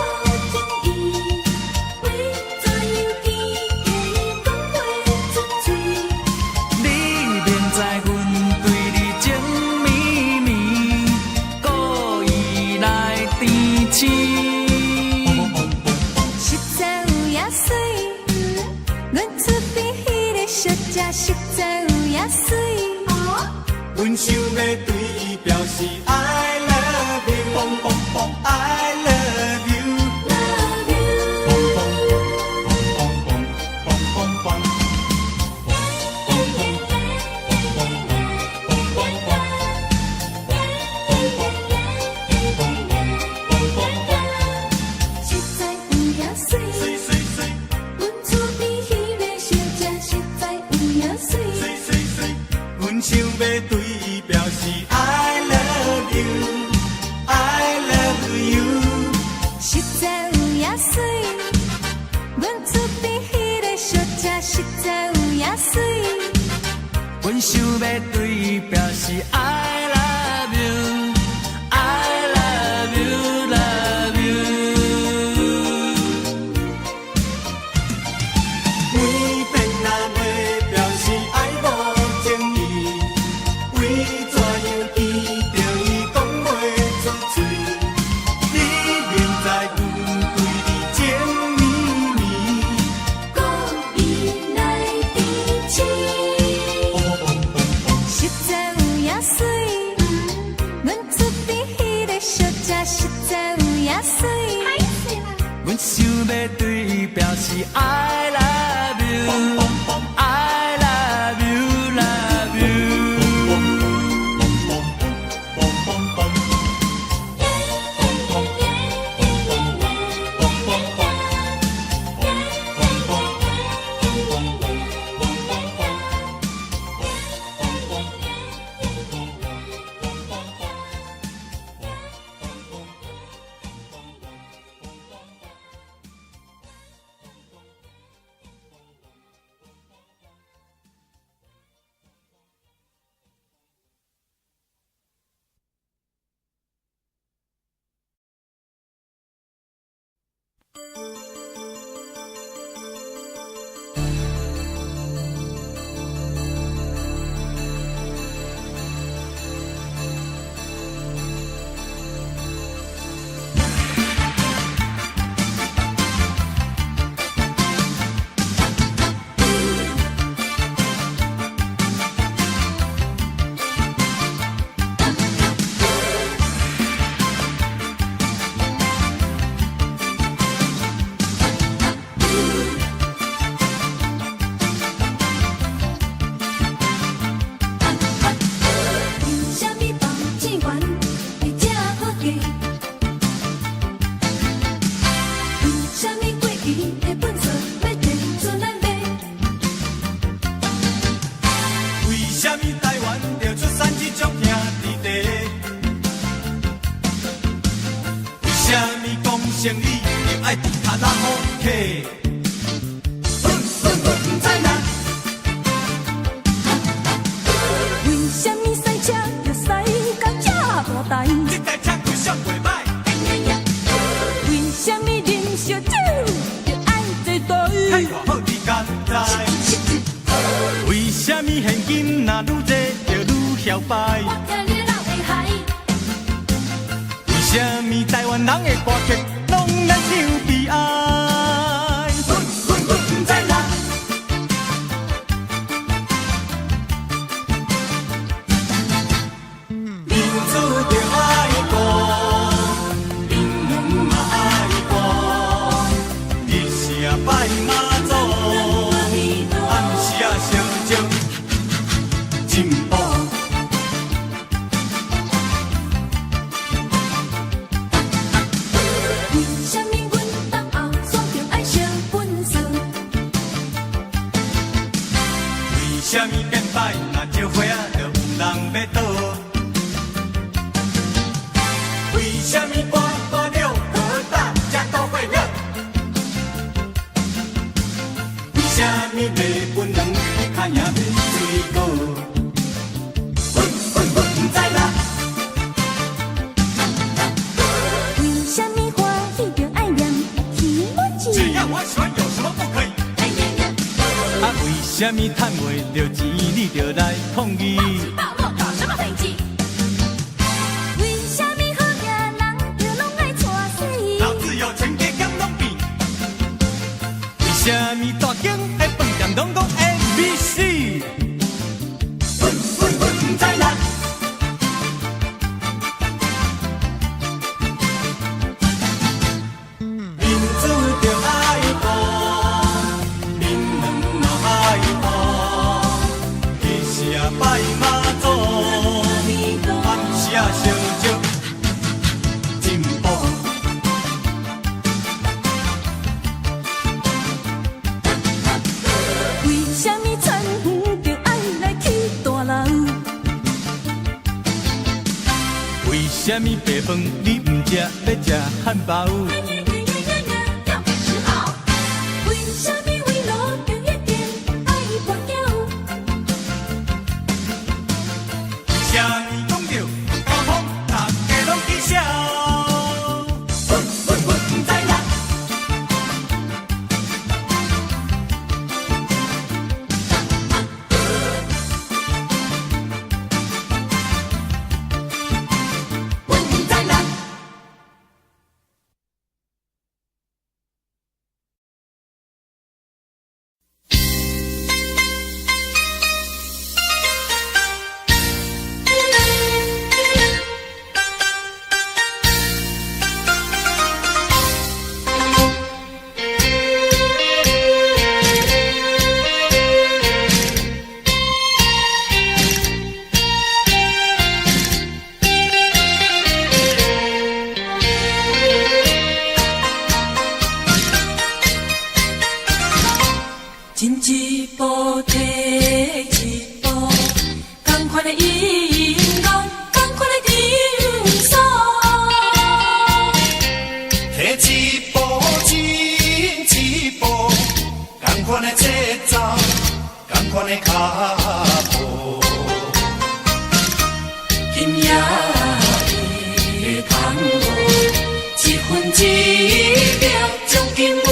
Speaker 2: 情意？為怎樣記得伊講袂出嘴？
Speaker 5: 你明知阮對你情綿綿，故意來甜醒。
Speaker 3: 實在有影媠，阮厝邊彼个小姐實在有影媠。
Speaker 4: 阮想欲對伊表示 I love you，I love you。
Speaker 2: Love you。實在有影媠，阮厝邊彼个小姐實在有影媠。
Speaker 4: 阮想欲對伊表示 I love you，I love you。
Speaker 3: 實在有影媠，阮厝邊彼个小姐實在有影媠。
Speaker 5: 阮想欲對伊表示 I love you，I love you，love you。
Speaker 4: 為變若袂表示愛無情意，為怎樣記著伊講袂出嘴？你明知阮對你情綿綿，
Speaker 2: 故意來甜醒。
Speaker 3: 實在有影媠，阮厝邊彼个小姐實在有影媠。
Speaker 5: 阮想欲對伊表示 I love you，I love you，love you。
Speaker 2: 為啥物放錢元會這好價？為啥物過期的糞埽欲提出來賣？
Speaker 4: 為啥物台灣著出產這種兄弟茶？為啥物講生理就愛佇卡拉 OK？阮毋知啦。
Speaker 3: 為啥物賽車著駛甲這大台？
Speaker 4: 這台車規數袂䆀。
Speaker 3: 為啥物啉燒酒著愛坐台？
Speaker 4: 太大好你敢知？為啥物現金若愈濟就愈囂擺？
Speaker 2: 我聽你老會害。
Speaker 4: 為啥物台灣人的歌曲攏來唱悲哀？阮毋知啦。民主著愛顧，民嘛愛顧，日時啊拜媽祖，暗時啊相祝進步。為什麼八八六合大家都會樂？為什麼麥飯兩較贏賣水果？阮毋知啦。
Speaker 3: 為什麼歡喜著愛念希望
Speaker 6: 只要我喜歡，有什麼不可以？
Speaker 4: 啊，為什麼趁袂著錢你就來抗議？
Speaker 3: 搞什麼飛機？為什麼好額人就攏愛娶死？
Speaker 6: 老子有錢加減攏變。
Speaker 4: 為什麼大間的飯店攏講 ABC？阮毋知啦。民主著愛顧，民卵嘛愛護，彼時啊拜媽祖，暗時啊成就進步。
Speaker 3: 為什麼田園就愛來起大樓？
Speaker 4: 為什麼白飯你毋食，欲食漢堡？
Speaker 3: 為什麼為路就一定愛跋筊？
Speaker 6: 為什麼講著交通，大家攏起笑？阮毋知啦。阮毋知啦。
Speaker 3: 進一步，退一步，仝款的音樂，仝款的場所。
Speaker 1: 退一步，進一步，仝款的節奏，仝款的腳步。
Speaker 3: 今夜的探戈，一分一秒將近袂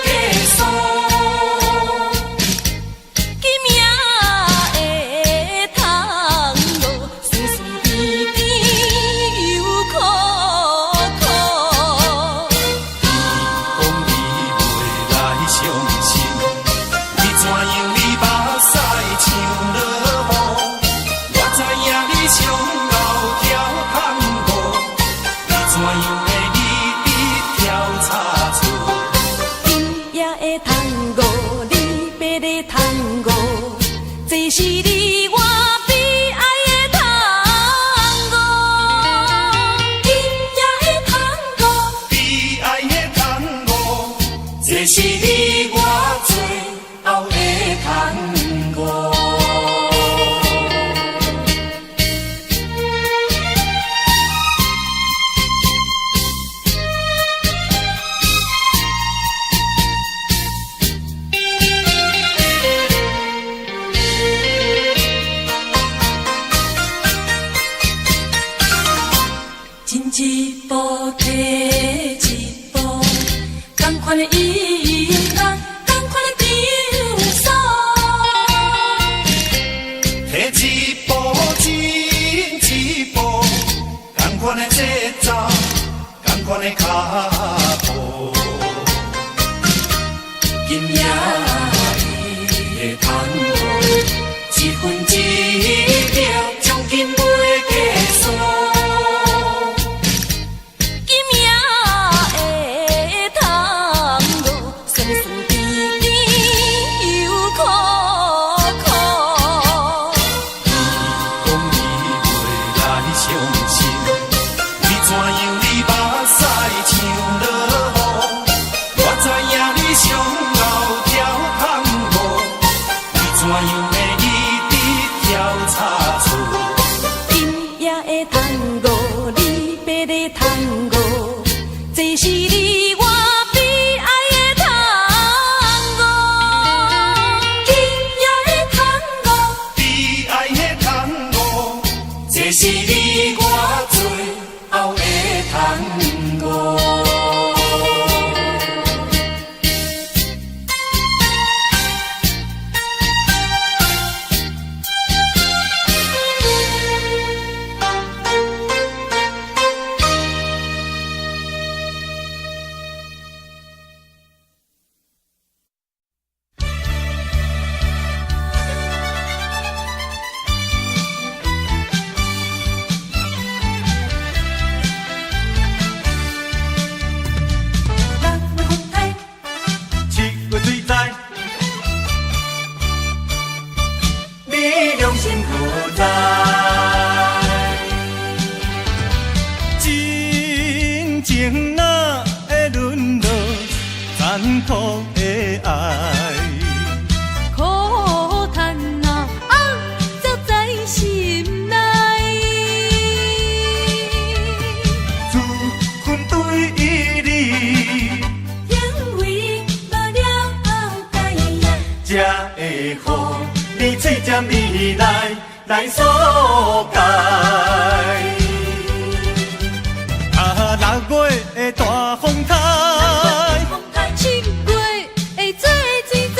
Speaker 3: 計數。今夜的探戈，酸酸甜甜又苦苦。
Speaker 1: 講你袂來傷心，你怎樣你目屎像落雨？我知影你上後跳探戈，你怎樣會一直跳差錯？
Speaker 3: 今夜的探戈，你欲咧探戈，這是你我悲哀的探戈。今夜的探戈，
Speaker 1: 悲哀的探戈，這是你我最後的探戈。
Speaker 3: 進一步，退一步，仝款的音樂，仝款的場所。
Speaker 1: 退一步，進一步，仝款的節奏，仝款的腳步。
Speaker 3: 今夜的探戈，一分一秒將近袂計數。今夜的探戈，酸酸甜甜又苦苦。
Speaker 1: 講你袂來傷心，你怎樣你目屎像落雨？我知影你上後跳探戈，你怎樣會一直跳差錯？
Speaker 3: 个探戈，這是你我悲哀的探戈，今夜的探戈，
Speaker 1: 悲哀的探戈，這是你我最後的探戈。
Speaker 3: 六月風台，
Speaker 4: 七月水災，你良心何在？真情哪會淪落殘酷的愛？
Speaker 3: 苦嘆啊，壓在心內。
Speaker 4: 自阮對你，
Speaker 3: 因為無了解，
Speaker 4: 才會予你喙尖味來來索解。啊，六月的大風台，
Speaker 3: 七月的做水災，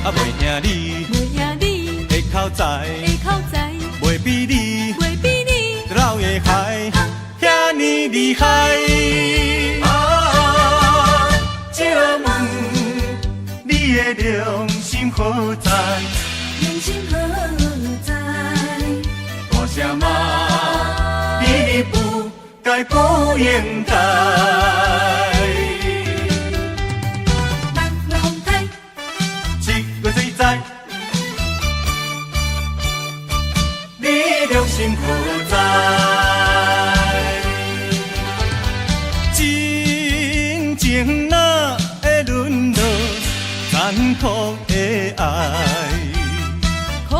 Speaker 4: 啊，袂贏你
Speaker 3: 袂贏你
Speaker 4: 的口才，
Speaker 3: 的口才，
Speaker 4: 袂比你
Speaker 3: 袂比你
Speaker 4: 老的海遐爾厲害。啊，借問你的良心何在？
Speaker 3: 良心何在？
Speaker 4: 大聲罵你不該不應該。
Speaker 3: 六月風台，
Speaker 4: 七月水災，你良心何在？真情哪會淪落殘酷的愛？
Speaker 3: 苦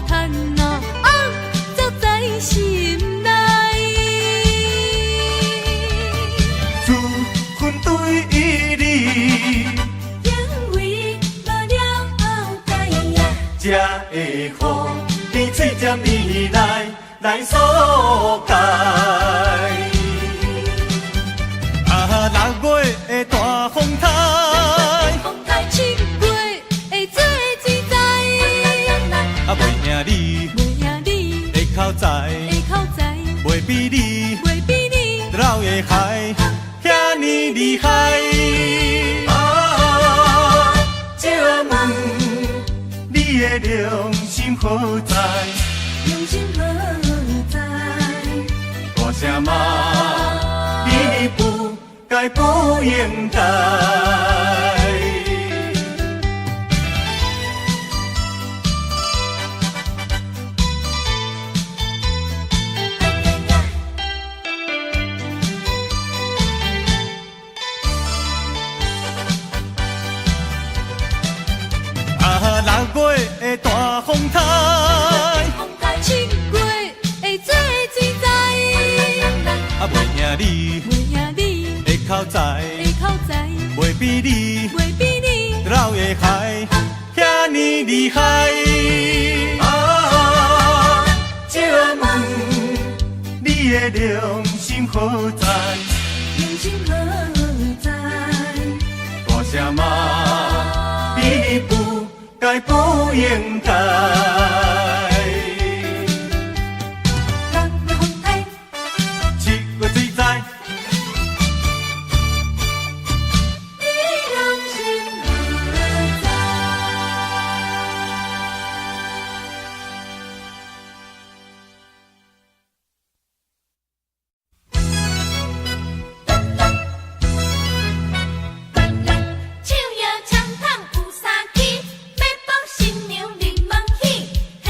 Speaker 3: 嘆啊，壓在心內。
Speaker 4: 自阮對你，
Speaker 3: 因為無了解，
Speaker 4: 才會予你喙尖味來來索解。啊，六月的大風台，
Speaker 3: 七月的做水災，
Speaker 4: 啊，袂贏你
Speaker 3: 袂贏你
Speaker 4: 的口才，
Speaker 3: 的口才，
Speaker 4: 袂比你
Speaker 3: 袂比你
Speaker 4: 老的海遐爾厲害。啊，借問你的良心何在？
Speaker 3: 良心何在？
Speaker 4: 大聲罵你不該不應該。啊，六月的大風台，
Speaker 3: 七月的做水災，
Speaker 4: 啊，袂贏你
Speaker 3: 袂贏你
Speaker 4: 的口才，
Speaker 3: 的口才，
Speaker 4: 袂比你
Speaker 3: 袂比你
Speaker 4: 老的海遐爾厲害。啊，借問你的良心何在？
Speaker 3: 良心何在？
Speaker 4: 大聲罵你不該不應該。
Speaker 3: 六月風台，
Speaker 4: 七月水災，
Speaker 3: 你良心何在？
Speaker 7: 手搖槍筒有三支，欲幫新娘入門去。現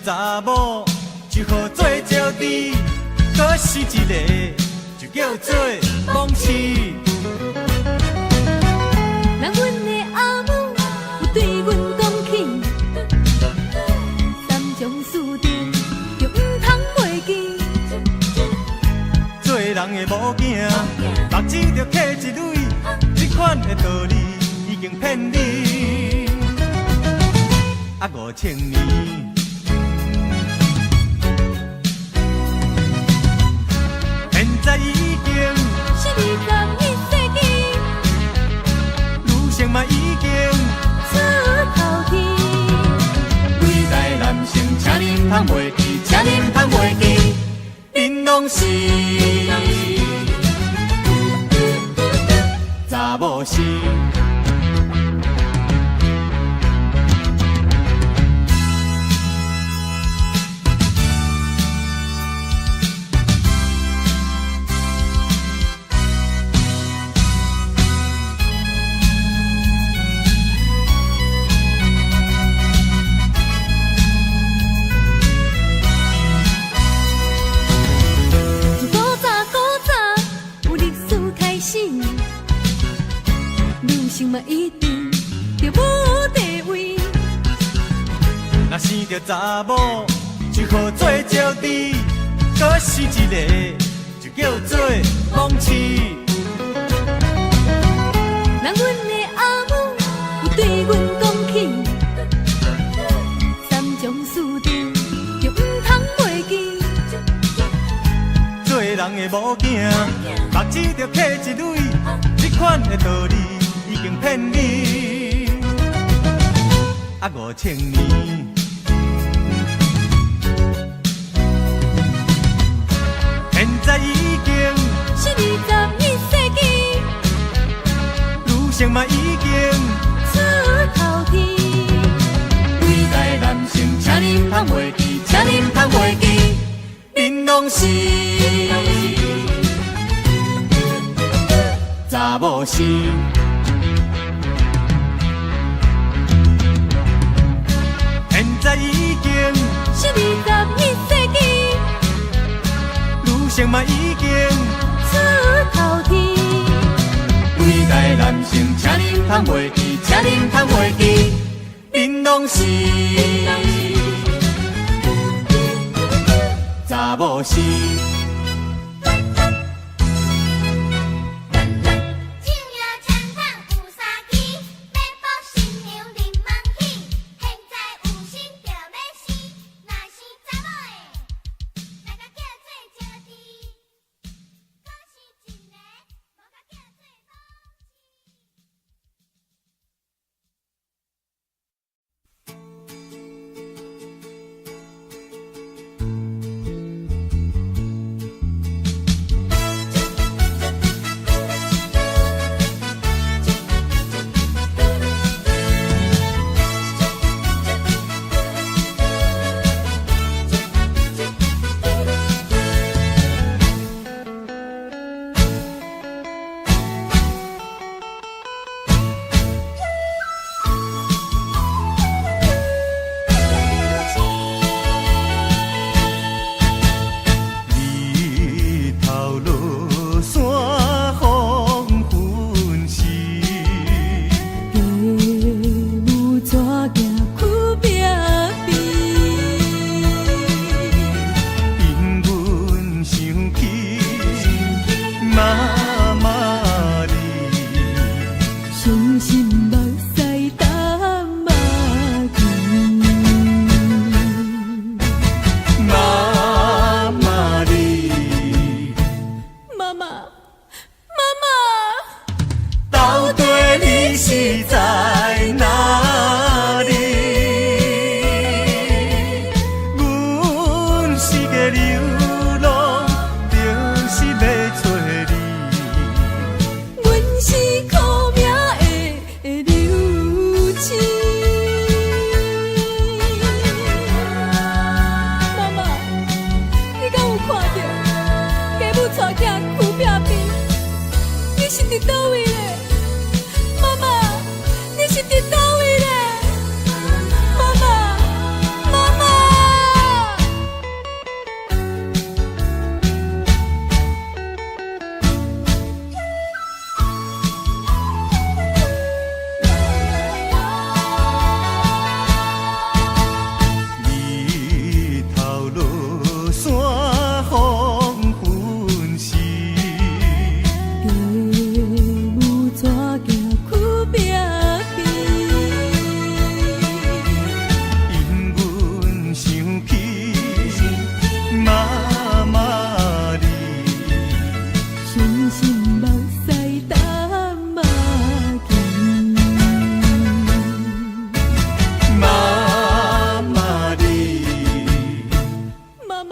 Speaker 4: 查某，就好做招娣，阁生一个就叫做戆痴。
Speaker 2: 人阮的阿母有對阮講起，三從四德就毋通袂記。
Speaker 4: 做人的某囝，目睭著磕一蕊，這款的道理已經騙你啊5000年。現在已經
Speaker 2: 是21世紀，
Speaker 4: 女性嘛已經
Speaker 2: 出頭天。
Speaker 4: 偉大男性，請恁通袂記，請恁通袂記，恁攏是查某生。
Speaker 2: 自古早古早有歷史開始，女性嘛一定著無地位。
Speaker 4: 若生著查某，就好做招娣，閣生一個就叫做戆痴。
Speaker 2: 人阮的阿母有對阮講起，三從四德就毋通袂記。
Speaker 4: 做人的某囝，目睭著磕一蕊，這款的道理已經騙你啊5000年。現在已經
Speaker 2: 是21世紀，
Speaker 4: 女性嘛已經
Speaker 2: 出頭天。
Speaker 4: 偉大男性，請恁通袂記，請恁通袂記，恁攏是查某生。現在已經
Speaker 2: 是21世紀，
Speaker 4: 女性嘛已經
Speaker 2: 出頭天。
Speaker 4: 偉大男性，請恁通袂記，請恁通袂記，恁攏是查某生。
Speaker 7: 正月田塘有三枝，欲娶新娘入门去。現在有心就欲生，若生查某的，來共叫做招娣；閣生一个，無共叫做戆痴。
Speaker 4: 日頭落山黃昏時，
Speaker 3: 父母帶行久壁邊，
Speaker 4: 因阮想起媽媽你，
Speaker 3: 傷心目屎澹仔甜。
Speaker 4: 媽媽你，
Speaker 3: 媽媽，媽媽，
Speaker 4: 到底你是在哪裡？阮四界流浪，就是欲揣你。
Speaker 3: 阮是苦命的流星。媽媽，你敢有看著繼母帶囝跍壁邊？你是佇佗位咧？媽媽，你是佇佗位咧？媽媽，媽媽。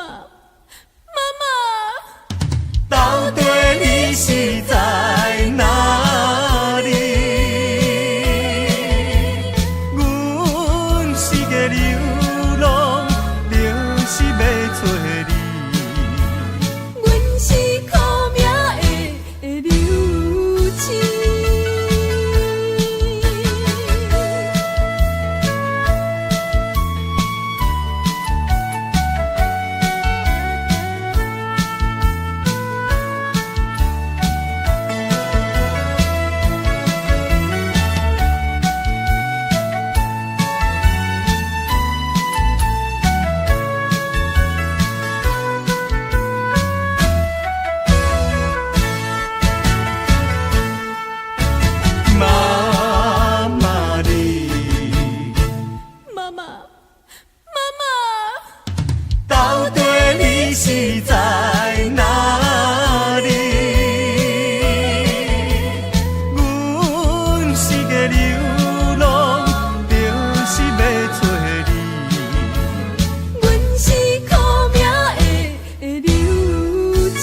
Speaker 3: 媽，媽媽。
Speaker 4: 到底你是在哪裡？阮是个流浪，就是欲揣你。
Speaker 3: 阮是苦命的流星。
Speaker 4: 媽媽你，
Speaker 3: 媽媽，媽媽。
Speaker 4: 到底你是在哪裡？阮是個流浪，就是欲揣你。
Speaker 3: 阮是苦命的流星。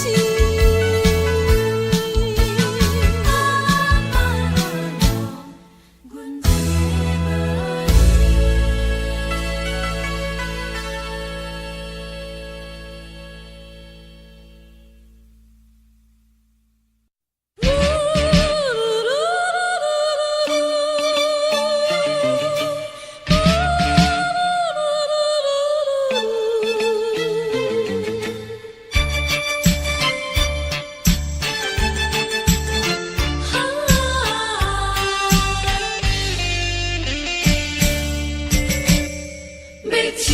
Speaker 3: 欲笑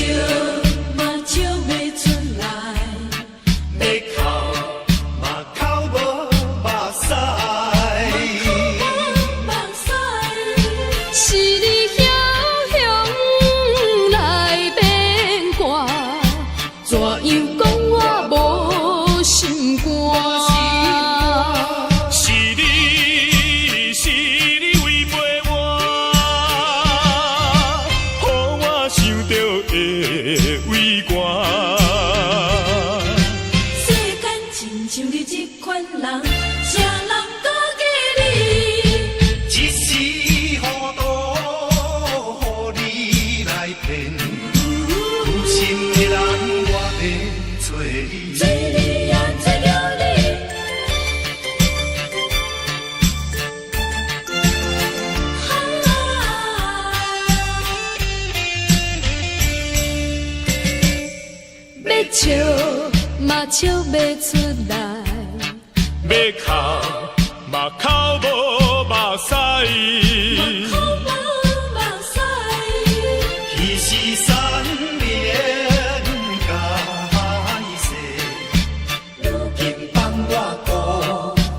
Speaker 3: 嘛笑袂出來，
Speaker 1: 欲哭嘛哭無目屎。
Speaker 3: 目屎。
Speaker 2: 是你梟雄來變卦，怎樣講我無心肝？
Speaker 6: 是你，是你違背我，予我想著會畏寒。
Speaker 3: 世間親像你這款人，啥人閣記你？
Speaker 1: 一時糊塗，予你來騙，有心的人我欲揣你。
Speaker 3: 揣你呀，揣著你。
Speaker 2: 欲笑嘛笑袂出來，
Speaker 6: 欲哭嘛哭無目屎。
Speaker 3: 哭無目屎。
Speaker 1: 彼是山盟海誓，如今放我孤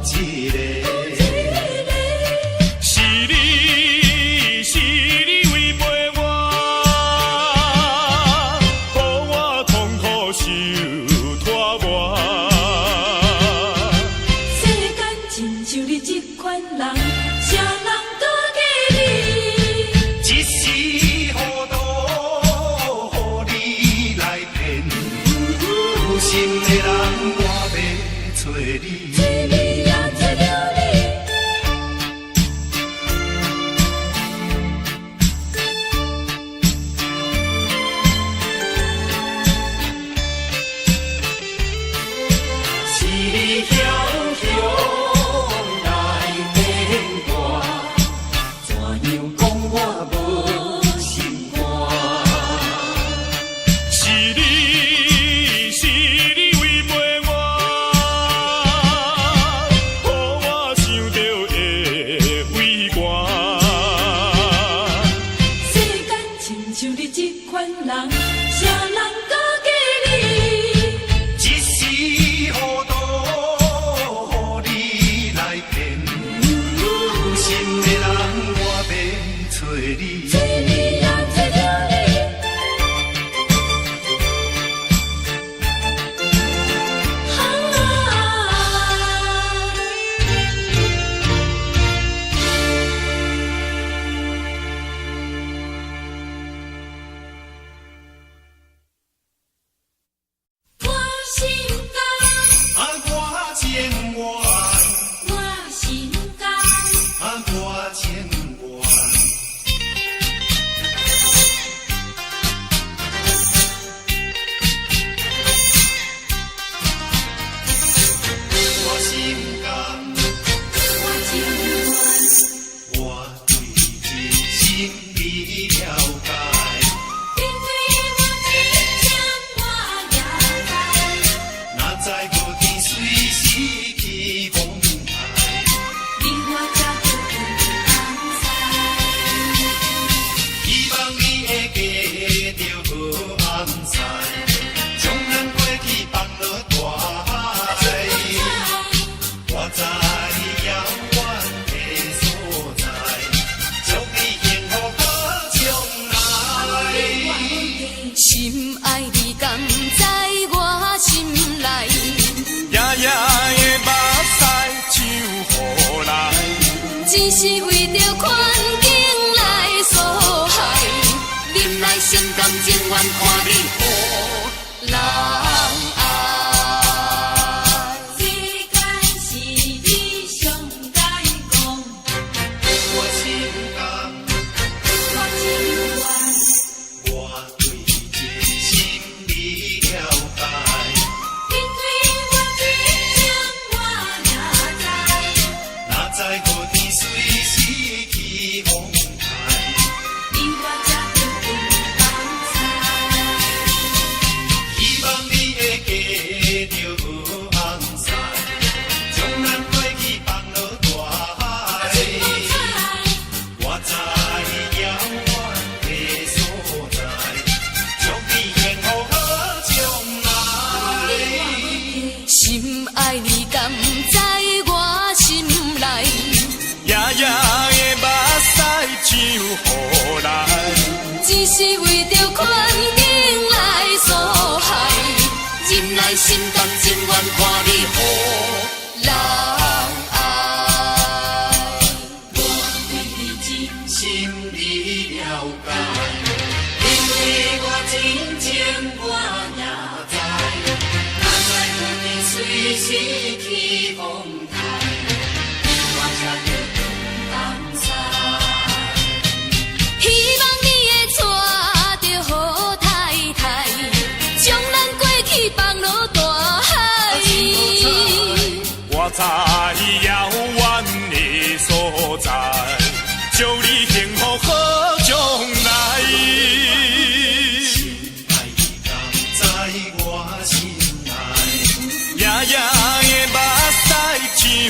Speaker 1: 一个。
Speaker 6: 是你，是你違背我，予我痛苦受拖磨。
Speaker 3: 世間親像你這款人，啥人閣記你？
Speaker 1: 一時糊塗，予你來騙，有心的人我欲揣你。
Speaker 3: 揣你呀，揣著你。
Speaker 1: 是你梟雄來變卦，怎樣講我無心肝？
Speaker 6: 是你，是你違背我，
Speaker 2: 愛你敢知我心內？
Speaker 6: 夜夜的目屎像雨來，
Speaker 2: 只是為著環境來所害，忍耐心甘情願看你予人愛。
Speaker 1: 我對你真心你了解，因為我真情我也知，哪知有你隨時起風台，你我才叫轉東西。
Speaker 2: 希望你會娶著好太太，將咱過去放落大海。
Speaker 6: 我在遙遠的所在，祝你幸福好將來。
Speaker 1: 愛你敢知我心內？
Speaker 6: 夜夜的目屎像雨